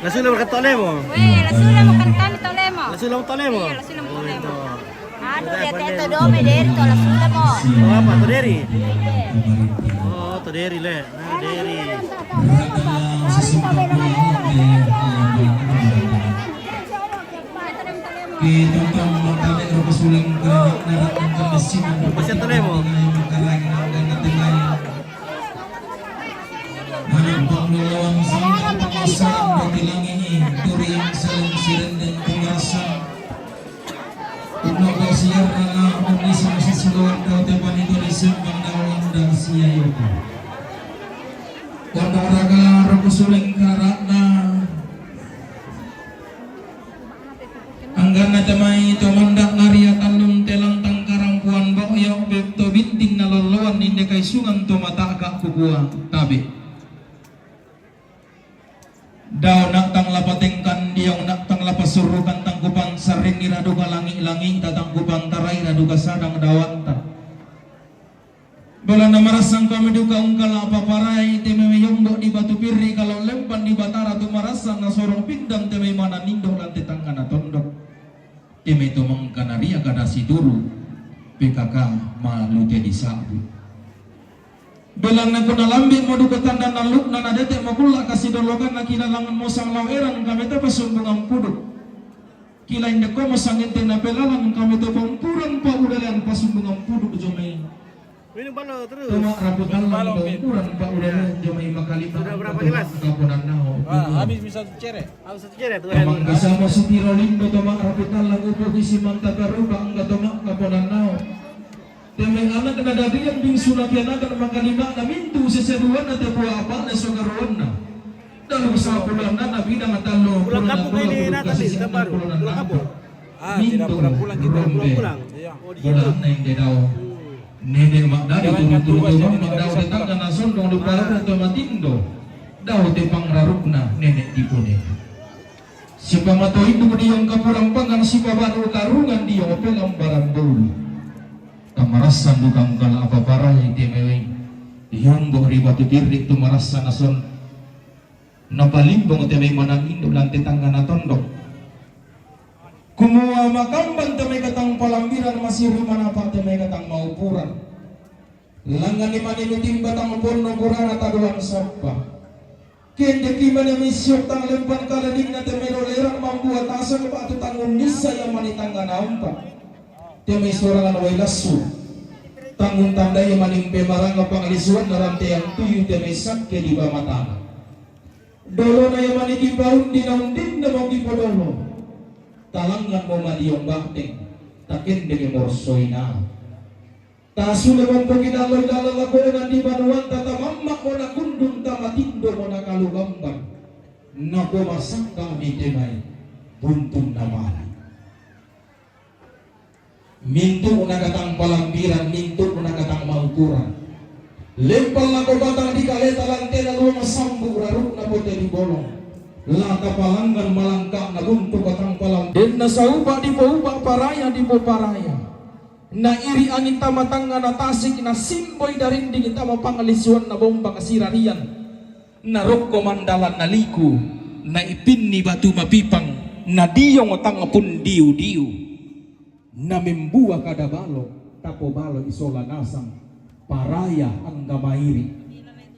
Lasulamo ka Tolemo? Weh, lasulamo ka kami Tolemo. Lasulamo Tolemo? Iya, lasulamo Tolemo. Aduh, dia teto dome dari to lasulamo. Oh, apa? Toderi? Oh, Toderi, Le. Nah, Deri. Kita tambah kami berpesulang ke neraka kemesinan. Masih Tolemo? Anak panglelawan sangat penguasa bagi langit ini, turian saling sirenden penguasa. Ibnu Basiar anak Unisa sisuluan kau tepan itu di sembang dalam dan sia itu. Kono raga rogo suleng karatna. Angganna te mai to monda' nariatannun te lantang karangkuan bo'yo' be-, to bintinna lolloan inde kaisungan to mata'ka' kukua, tabe'. Daona' tang la patengkan diona' tang la pasurrukan tang kupansarrinni raduka langi'-langi'ta tang kupantarai raduka sadang daoanta. Belanna marassang kami duka ungkala paparai te mai yombo' di Batu Pirri, kalau lempan di Batara tu marassang nasoro' pindan te mai mananindo' lan te tangngana tondok. Te mai to mangkana ria kada situru P K K malu te disa'bu. Belanna ko nalambi'mo duka tandanna lu'na nadete' makulla' kasidolokanna kilalangan mosang lao erang kami te pasumbungan puduk. Kila indekko mosang ente napelalang kami te pampurang paulelean pasumbungan puduk jomai. Minum balok terus. Toma raputan lang dong kurang pa udah jomai makali. Sudah berapa gelas? Kaponan nao. Ah, habis bisa satu cere. Habis satu cere tuh. Emang bisa masuk tiro lindo toma raputan lang upo kisi mantap karupa angga toma kaponan nao. Teme anak na dadian bing sunatian akan makalima na mintu seseduan na tepua apa na sogaruan na. Dalam sapulan na bidang talo. Pulang kampung ini na tadi, tempat pulang kampung. Ah, tidak pulang-pulang kita. Pulang-pulang. Iya. Oh, di situ. Bulan neng dedao. Nenek mak dadi turu-turu tu mak dau tetangga na sondong di parada tu matindo. Dau te pangrarukna nenek di pone. Sipa mato indu di yang kapurang pangan sipa banu karungan di yang pelang barang dulu. Kamarasan dukang kala apa parah yang dia meweng. Yang bo ribatu tirdik tu marasa nason. Napalimbong te mai manang indu lan tetangga na tondok. Kumua makamban te mai katang palambiran masiri manapa te mai katang maupuran. Langan ni mani mitimba tang ponno kurana taduan sappa. Kendeki mani misiok tang lempan kaladingna te mai loleran mambuat asa kebatu tangun nisa yang mani tangga nampa. Te mai sorangan wai lassu. Tangun tandai mani pemaranga panglisuan na rantean tuyu te mai sakke di bamatana. Dolona ia mani dipaundi naundinna mo dipodolo. Talangan mo madiong bakteng, takendeke morsoina. Tasule mompoki dallo idalla lakonan di banuanta tamamma mo nakundung tamatindo mo nakalugamban. Napomasangka mi te mai, buntung namali. Mintu na katang palambiran, mintu na katang maukuran. Lempang lako batang di kaleta lantena luang sambu raruk na pote di bolong. Laka palanggan malangka na buntu katang palam. Denna saupa di poupa paraya di poparaya. Na iri angin tamatangga na tasik na simboi darinding tama panglisuan na bomba kasirarian. Na rokko mandalan na liku, na ipinni batu mapipang, na diong tang pun diu-diu. Na membua kada balo, tapo balo isola nasang, paraya angga mairi.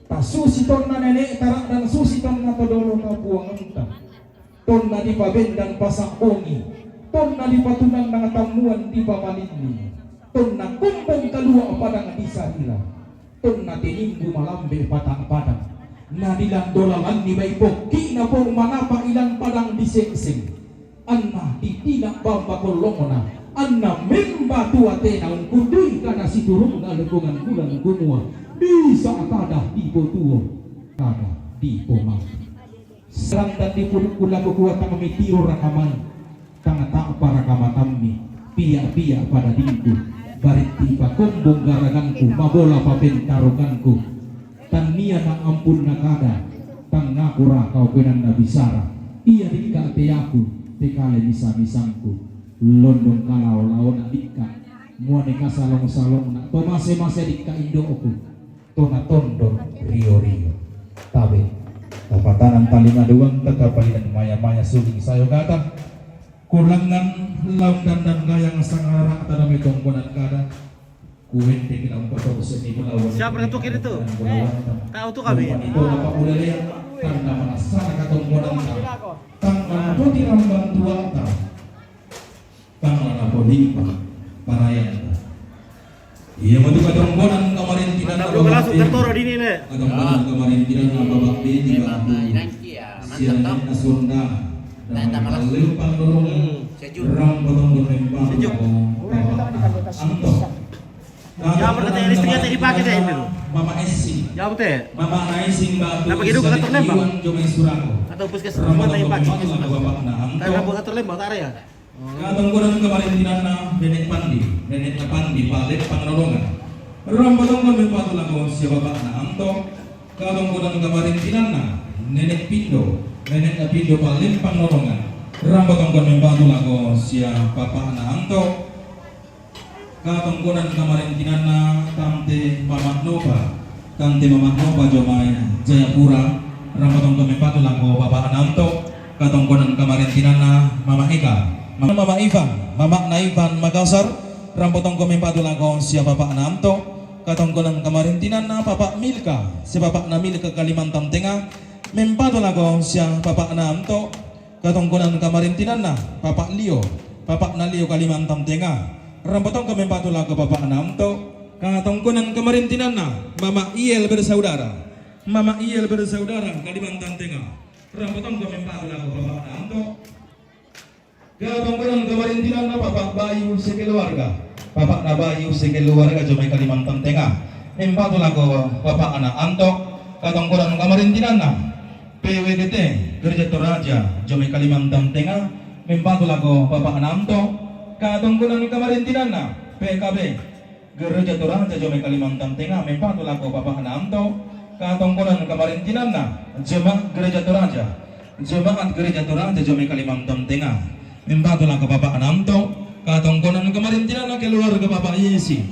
Tasusi tonna nenek tarak dan susi tonna todolo kapuanganta. Tonna dipabendan pasak bongi, tonna dipatunang nang tammuan dipamalilli, tonna kumbung kalua padang di sarira. Tonna tinimbu malambe patak padang. Na dilandolalanni bai pokki na pong manapa ilan padang disengseng. Anna ditina bamba kollongona. Anna memba tua tena ungkundui kana siturung na lekongan bulan kumua. Bisa kada dipotuo. Kada dipomati. Serantan di pudukku laku kuat tang mitiro rakamai. Tang tak para kamatammi, pia-pia pada dingku, baritti pakombong garagangku, mabola papentarokanku. Tannia na ampun nakada, tang nakura kau penanna bisara. Ia dikka te aku, te kale misa-misangku. Londong kalao-laona dikka. Muane kasalong-salongna, to mase-mase dikka indoku. Tona tondo rio-rio. Tabe. Tapatanan paling aduang, teka palingan maya-maya suling sayo kata. Kulangan laung dandan gayang sangarara tadame tongkonan kada. Kuwente kina umpato seni bulawan. Siapa yang tukir itu? Tahu tuh kami. Itu apa ulele? Tanda mana sana katongkonan kada. Tang mana poti rambang tuata. Tang mana poti parayang. Iya, matu katongkonan kamarin tinana. Mantap, babak langsung B. Tertoro di ini, Le. Katongkonan kamarin tinana babak B tiga. Sianan Asunda. Dan tambah lempang dorong. Hmm, sejuk. Rang potong berlempang. Sejuk. Babak Anto. Jamur kata listrik kata dipakai deh ini. Mama Esi. Jamur teh. Mama Naising batu. Kenapa gitu kata tembak? Iwan Jomai Surako. Atau puskesmas tempat tembak. Babak Anto. Karena buat atur lembang, tak ada ya? Katongkonan kamarin tinana, Nenek Pandi, Nenek Pandi, Pale Panganolongan. Rambang tongkon mempatu lago sia babakna Anto. Katongkonan kamarin tinana, Nenek Pindo, Nenek Pindo, Pale Panganolongan. Rambang tongkon mempatu lago sia babakna Anto. Katongkonan kamarin tinana, Tante Mama Nova. Tante Mama Nova Jomai Jayapura, rambang tongkon mempatu lago babakna Anto. Katongkonan kamarin tinana, Mama Eka. Mama, Mama Ivan, Mama na Ivan Makassar, rambang tongkon mempatu lago sia babakna Anto. Katongkonan kamarin tinana, Papa Milka, sia babakna Milka Kalimantan Tengah, mempatu lago sia babakna Anto. Katongkonan kamarin tinana, Papa Lio, babakna Lio Kalimantan Tengah, rambang tongkon mempatu lago babakna Anto. Katongkonan kamarintinanna, Mama Iel bersaudara. Mama Iel bersaudara, Kalimantan Tengah. Rambu tongko mempatu lako Bapak Anto. Katongkonan kamarintinanna Bapak Bayu sekeluarga. Bapak na Bayu sekeluarga jomai Kalimantan Tengah. Mempatu lako Bapak na Anto. Katongkonan kamarintinanna P W G T Gereja Toraja jomai Kalimantan Tengah. Mempatu lako Bapak na Anto. Katongkonan kamarintinanna P K B Gereja Toraja jomai Kalimantan Tengah, mempatu lako Bapak na Anto. Katongkonan kamarintinanna Jemaat Gereja Toraja. Jemaat Gereja Toraja jomai Kalimantan Tengah, mempatu lako Bapak na Anto. Katongkonan kamarintinanna keluarga Bapak Yesi.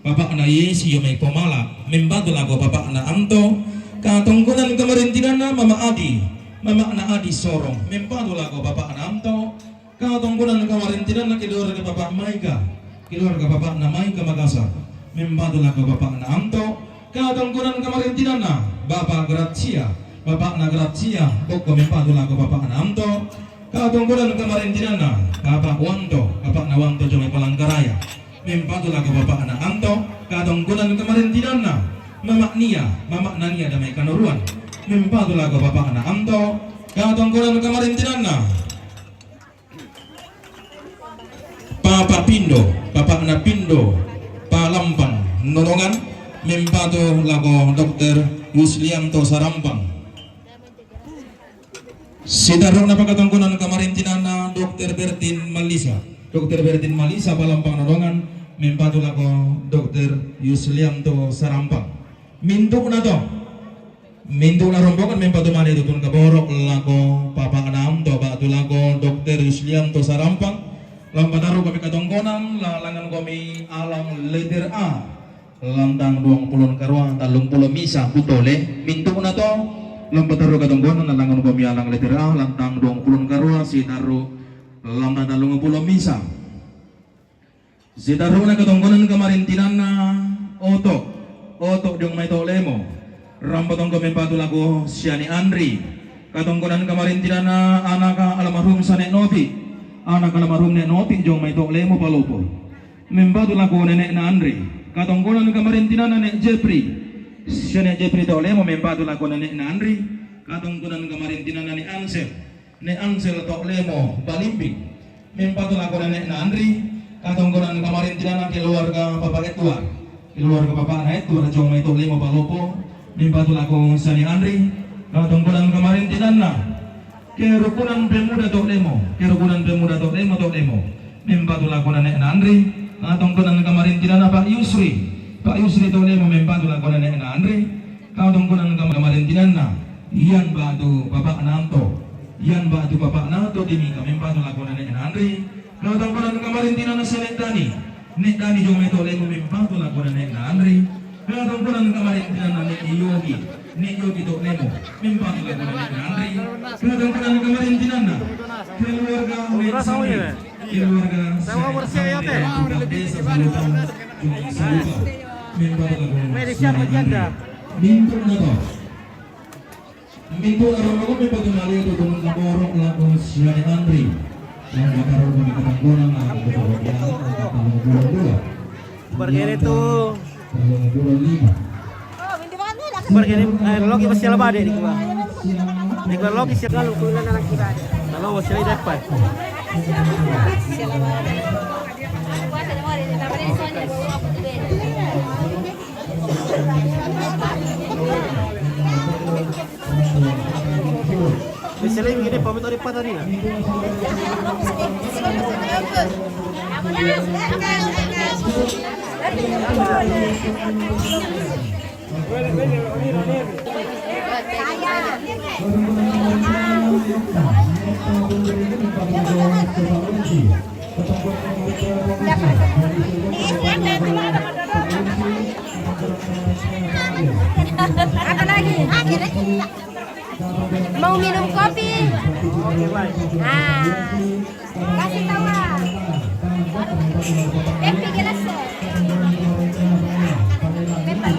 Bapak na Yesi jomai Pomala, mempatu lako Bapak na Anto. Katongkonan kamarintinanna Mama Adi. Mama na Adi Sorong, mempatu lako Bapak na Anto. Katongkonan kamarintinanna keluarga Bapak Maika, keluarga Bapak na Maika Makassar, mempatu lako Bapak na Anto. Katongkonan kamarintinanna Bapak Gracia, Bapak na Gracia, bokko mempatu lako Bapak na Anto. Katongkonan kamarintinanna Bapak Wanto, Bapak na Wanto jomai Palangkaraya, mempatu lako Bapak na Anto. Katongkonan kamarintinanna Mama Nia, Mama na Nia damai Kanoruan, mempatu lako Bapak na Anto. Katongkonan kamarintinanna Papa Pindo, Bapak na Pindo, Palampang, Nonongan, mempatu lako Dokter Yuslianto Sarampang. Sitarruna pakatongkonan kamarintinanna Dokter Bertin Malisa. Dokter Bertin Malisa, Palampang, Nonongan, mempatu lako Dokter Yuslianto Sarampang. Mintu'na to. Mintu'na rombongan mempatu male tutun kaboro' lako Bapak na Anto, ba'tu lako Dokter Yuslianto Sarampang. Lampatarru kami katongkonan, lalangan kami alang letter A, lantang duang pulo karua, tallung pulo misa, butole. Mintu'na to, lampatarru katongkonan, lalangan kami alang letter A, lantang duang pulo karua, sitarru lantang tallung pulo misa. Sitarruna katongkonan kamarintinanna Oto, Oto diong mai to' Lemo. Rambu tongko mempatu lako siane Andri. Katongkonan kamarintinanna anaka almarhum Sane Nopi. Anaka almarhum Ne' Nopi diong mai to' Lemo Palopo. Mempatu lako nene'na Andri. Katongkonan kamarintinanna Ne' Jepri. Siane Jepri to' Lemo mempatu lako nene'na Andri. Katongkonan kamarintinanna Ne' Ansel. Ne' Ansel to' Lemo Balimbing. Mempatu lako nene'na Andri. Katongkonan kamarintinanna keluarga Bapak Edward. Keluarga Bapak na Edward diong mai to' Lemo Palopo. Mempatu lako siane Andri. Katongkonan kamarintinanna kerukunan pemuda to' Lemo. Kerukunan pemuda to' Lemo, to' Lemo. Mempatu lako nene'na Andri. Katongkonan kamarintinanna Pak Yusri. Pak Yusri to' Lemo mempatu lako nene'na Andri. Katongkonan kamarintinanna Ian ba'tu Bapak na Anto. Ian ba'tu Bapak na Anto Timika mempatu lako nene'na Andri. Katongkonan kamarintinanna siane Dani. Ne' Dani diong mai to' Lemo mempatu lako nene'na Andri. Katongkonan kamarintinanna Ne' Yogi. Ne' Yogi to' Lemo mempatu lako nene'na Andri. Katongkonan kamarintinanna keluarga Ne' Sandri. Keluarga Sama Sandri, bersih ya, Teh. Tukang desa Salupang. Tukang Salupang. Mempatu lako Meri siapa siane Andri. Mintu'na to. Mintu'na rombongan mempatu male tutun kaboro' lako siane Andri. Lampatarru kami katongkonan, lako tallung pulo dua. Pergi itu. Tallung pulo lima. Pergi ini, eh, loki pasti ala bade di gua. Di gua loki siap. Kalau gua lagi depan. Bisa lagi gini, pamit dari patah nih. Apa lagi? Mau minum kopi? Nah, kasih tahu. Happy gelas. Pepe.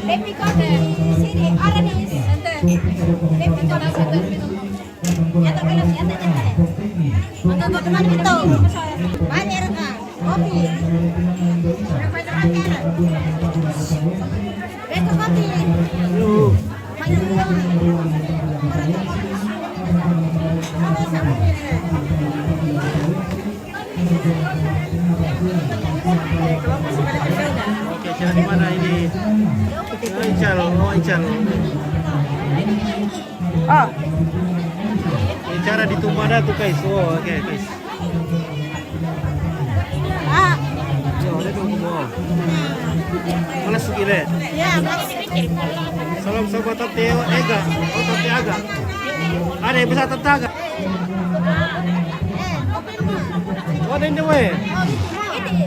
Happy coffee, sini, orange, ente. Happy coffee, satu minum. Nyata, nyata, nyata. Mana itu? Mana ka? Kopi. Itu kopi. Oke, cara di mana ini? Oh, Ical, oh, Ical. Ah. Ini cara di Tumada tuh, guys. Oh, oke, guys. Ah. Yo, ada tuh, oh. Malas gila. Ya, malas. Salam sobat Teo Ega. Oh, Tante Aga. Ada yang bisa Tante Aga. Oh, ada ini, weh.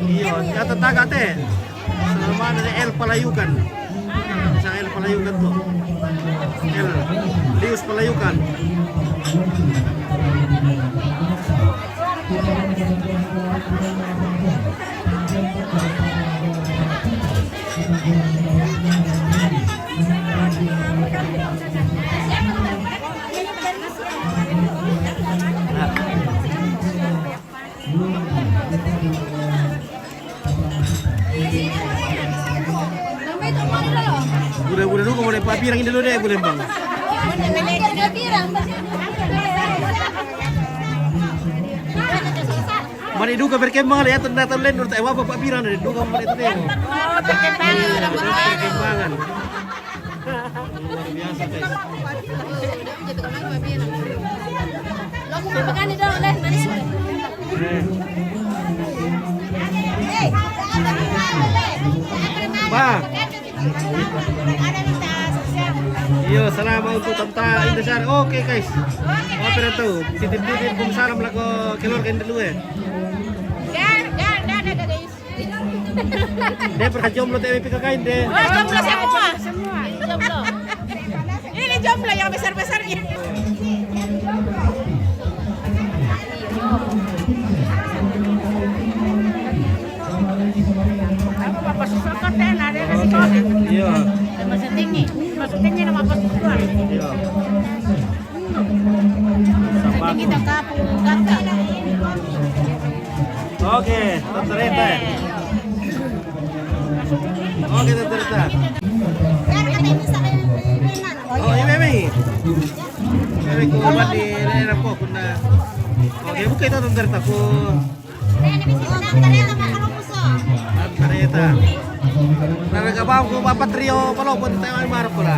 Iya, ya, Tante Aga, teh. Sama ada L Palayukan. Sa L Palayukan tuh. L. Lius Palayukan. Bule-bule dulu boleh papirang ini dulu deh, boleh bang. Mari duka berkembang ya, tanda tanda lain menurut saya apa papirang dari duka mulai itu deh. Oh, perkembangan. Perkembangan. Luar biasa, guys. Ba. Iyo, salam untuk Tanta Indosar. Oke, guys. Oke, Ratu. Titip-titip salam lah ke keluarga dulu, eh. Dia pernah jomblo T W P K K ini deh. Oh, jomblo semua. Jomblo. Ini jomblo yang besar-besar ini. Apa Bapak Susanto teh, ada yang kasih kopi? Iya. Masih tinggi. Masih tinggi nama Bapak Susanto. Iya. Sama kita kapung kakak. Oke, Tante Rita. Oke, Tante Rita. Oh, iya, Memi. Memi, kuat di daerah po, kuna. Oke, buka itu Tante Rita, ku. Tante Rita. Nah, gabang ku Bapak Trio, kalau pun Taiwan marah pula.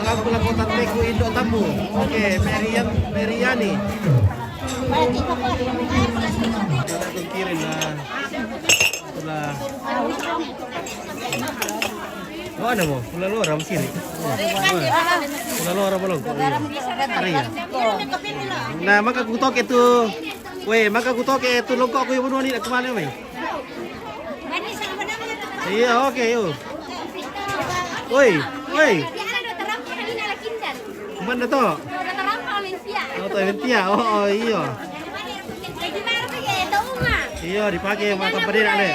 Salam pula kota Teku Indo Tamu. Oke, Merian, Meriani. Kirim lah. Pula. Oh, ada mo. Pula lo ram sini. Pula lo ram belum. Iya. Hari ya. Nah, maka kutok itu. Weh, maka kutok itu longkok ku yang bunuh ni nak kemana, mai? Iya, oke, yuk. Woi, woi. Mana tu? Oh, tu Ventia. Oh, oh, iya. Iya, dipakai mata pedih nak, Lek.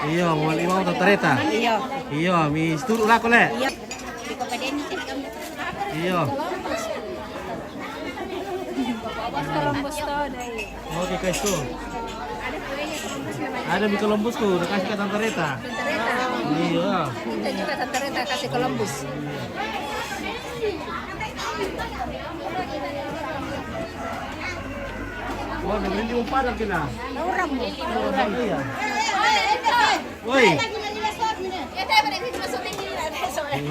Iya, mau lima motor kereta. Iya. Iya, mi seturut lah, Lek. Iya. Iya. Oke, guys, tuh. Ada mie Columbus tuh, udah kasih ke Tante Rita. Iya. Kita juga Tante Rita kasih Columbus. Oh, udah beli di Padang kita. Orang, orang. Iya. Woi.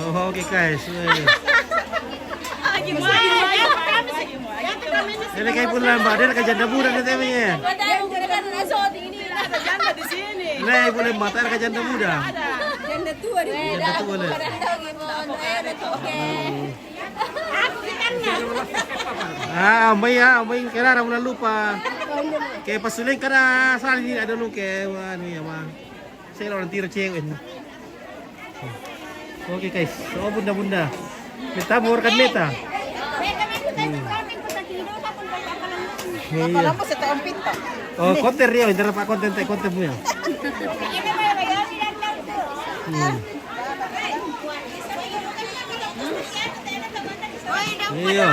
Oh, oke, guys. Woi. Ini kayak pun lembah, dia ada janda muda nanti, ya. Ada janda di sini. Nah, ibu lembah, ada janda muda. Janda tua di. Janda tua, Le. Ah, amai ya, amai kira orang lupa. Kayak pas suling kada salah ini ada lu kayak, wah, anu ya, mah. Saya orang tira cewek ini. Oke, guys, so bunda-bunda. Meta mau rekan meta. Hmm. Iya. Oh, konten dia, intera pak konten, teh konten punya. Hmm. Iya.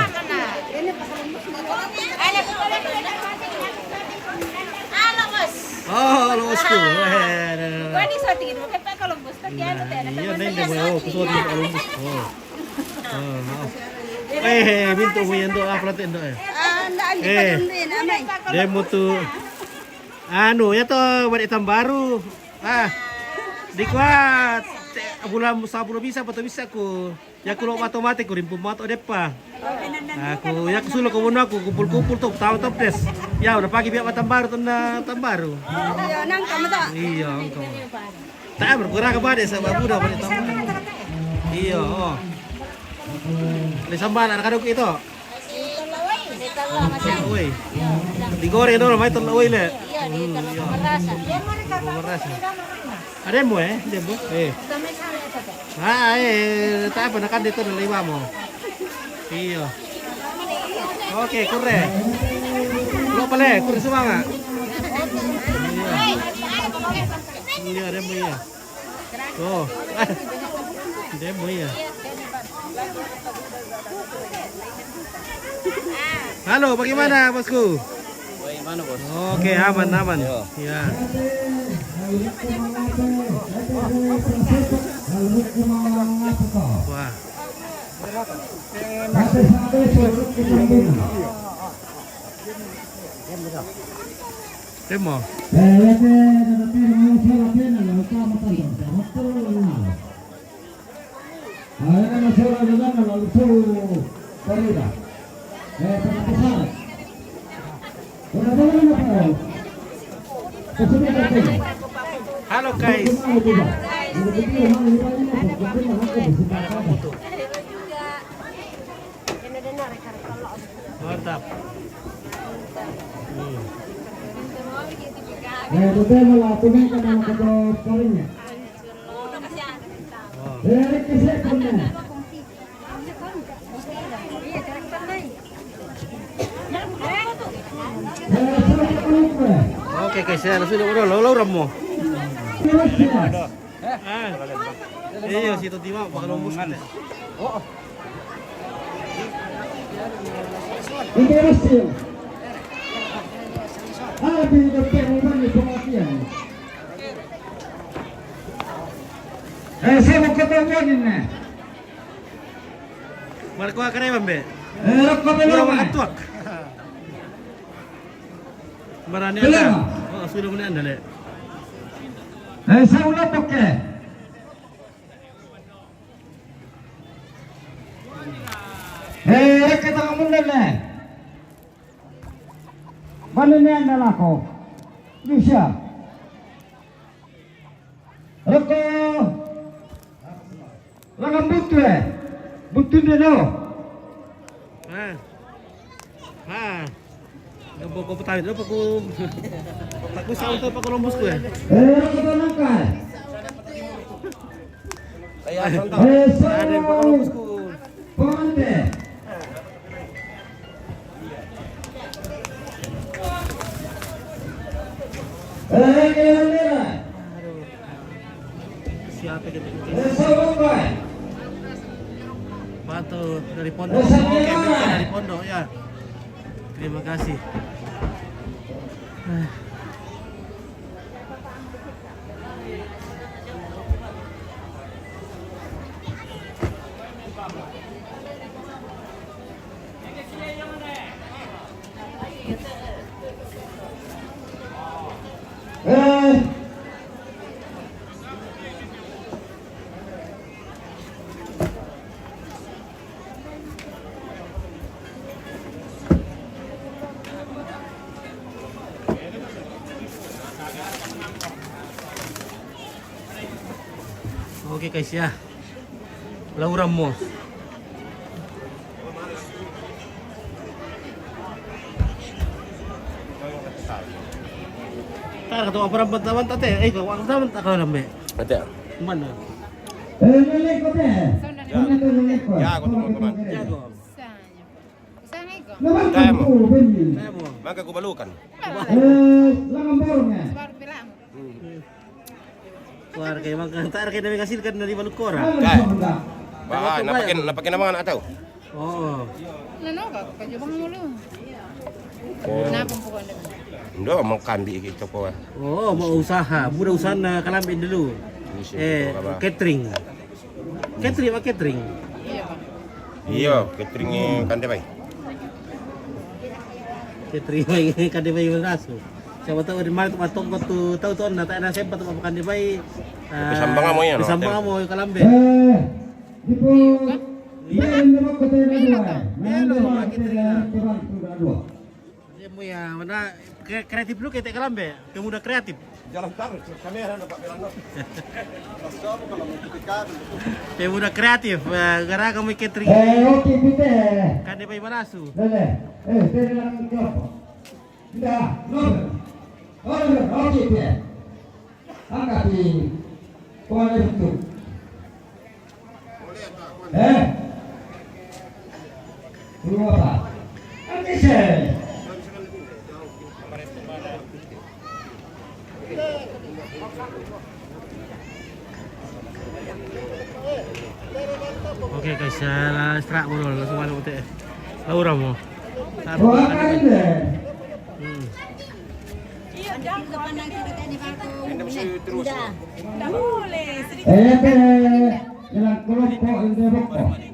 Oh, Columbus ku. Eh, nah, nah, nah. Nah, iya, nah, nah, oh, ku suka di Columbus. Oh. Oh, oh. Eh, mintu mo yan do, ah, pala tendo, eh. Eh, demo tu. Anu, ya to, balik Tambaru. Ah, di kuat. Bulan, sa bulan bisa, betul bisa ku. Ya, ku lo mato mati, ku rimpu mato depa. Aku, ya, ku sulo ko bono aku, kumpul-kumpul to, tahu to des. Ya, udah pagi biar Tambaru, to na Tambaru. Iya, nang kamu to. Iya, angka. Tak berkurang ke bade sama budak bade Tambaru. Iya, oh. Di sambal ada kadok itu. Oi. Digoreng dulu, mai telur oi le. Iya, di telur pemerasa. Pemerasa. Ada mo eh, ada mo. Eh. Ah, eh, tak apa, nak kan itu ada lima mo. Iya. Oke, kure. Lo pale, kure semanga. Iya. Iya, ada mo iya. Oh. Ada mo iya. Halo, bagaimana, Bosku? Bagaimana, Bos? Oke, aman, aman. Yo. Ya. Wah. Demo. Halo guys. Mantap. Hmm. Oke, guys, ya, langsung udah lo lo remo. Ah. Iya, situ tiba bakal lombus. Ini berhasil. Abi dokter Iwan di pengertian. Eh, saya mau ketemu ini. Marco akare bambe. Eh, rokok belum. Kurang atuak. Marani ada. Oh, sudah mana anda le. Eh, saya udah pakai. Eh, rokok tak kamu le. Mana ni anda lako? Bisa. Roko. Langan butu eh. Butu dia no. Ah. Ah. Apa kau petani apa kau? Tak usah untuk apa kau lombus tu eh. Eh, roko tanangkai. Eh, so. Ada apa kau lombus ku? Pamante. Eh, kaya nila. Siapa gitu? Eh, sabon, Pak. Batu dari pondok. Eh, sabon, Oke, Pak. Dari pondok ya. Terima kasih. Eh. Oke, guys, ya. Lauran mo. Tar kata apa rapat tawan tate? Eh, kau apa tawan tak kau lambe? Ate. Mana? Eh, lele ko te. Ya. Mana ko lele ko? Ya, ko teman-teman. Jago. Sana iko. Naman ko. Kaya mo. Kaya mo. Maka ko balukan. Eh, langan borong ya. Sebab bilang. Hmm. Kuar kay mga tar kay na may kasilkan na di balukora. Kay. Ba, napakin napakin naman ataw. Oh. Nano ka, ka Jabang dulu. Oh. Kenapa bukan dia? Ndo mau kambi gitu kok. Oh, mau usaha. Mudah usaha na kalambe dulu. Catering. Catering, apa catering? Iya, Pak. Iya, catering Kande Bay. Catering Bay, Kande Bay Manasu. Siapa tahu di mana tu matong kau tu tahu tu na tak ada sempat tu makan di Bay. Sambang amo ya, no? Sambang amo kalambe. Eh, di po. Iya. Iya, Pak. Iya, lo, catering. Dia mu ya, mana kreatif lu kita kalambe. Pemuda kreatif. Jalan taruh kamera nampak bilang. Pemuda kreatif, gara kamu catering. Eh, oke, kita. Kande Bay Manasu. Boleh. Eh, kita dalam kelompok. Sudah, Norbert. Norbert, oke, kita. Angkat di. Kau ada betul. Eh? Belum apa? Oke, sir. Oke, guys, ya, la strak mo, langsung balik utek. Laura mo. Wah, kan, sir. Hmm. Iya, jangan. Tidak. Tidak boleh. Eh, teh, dalam kelompok ini, Bok.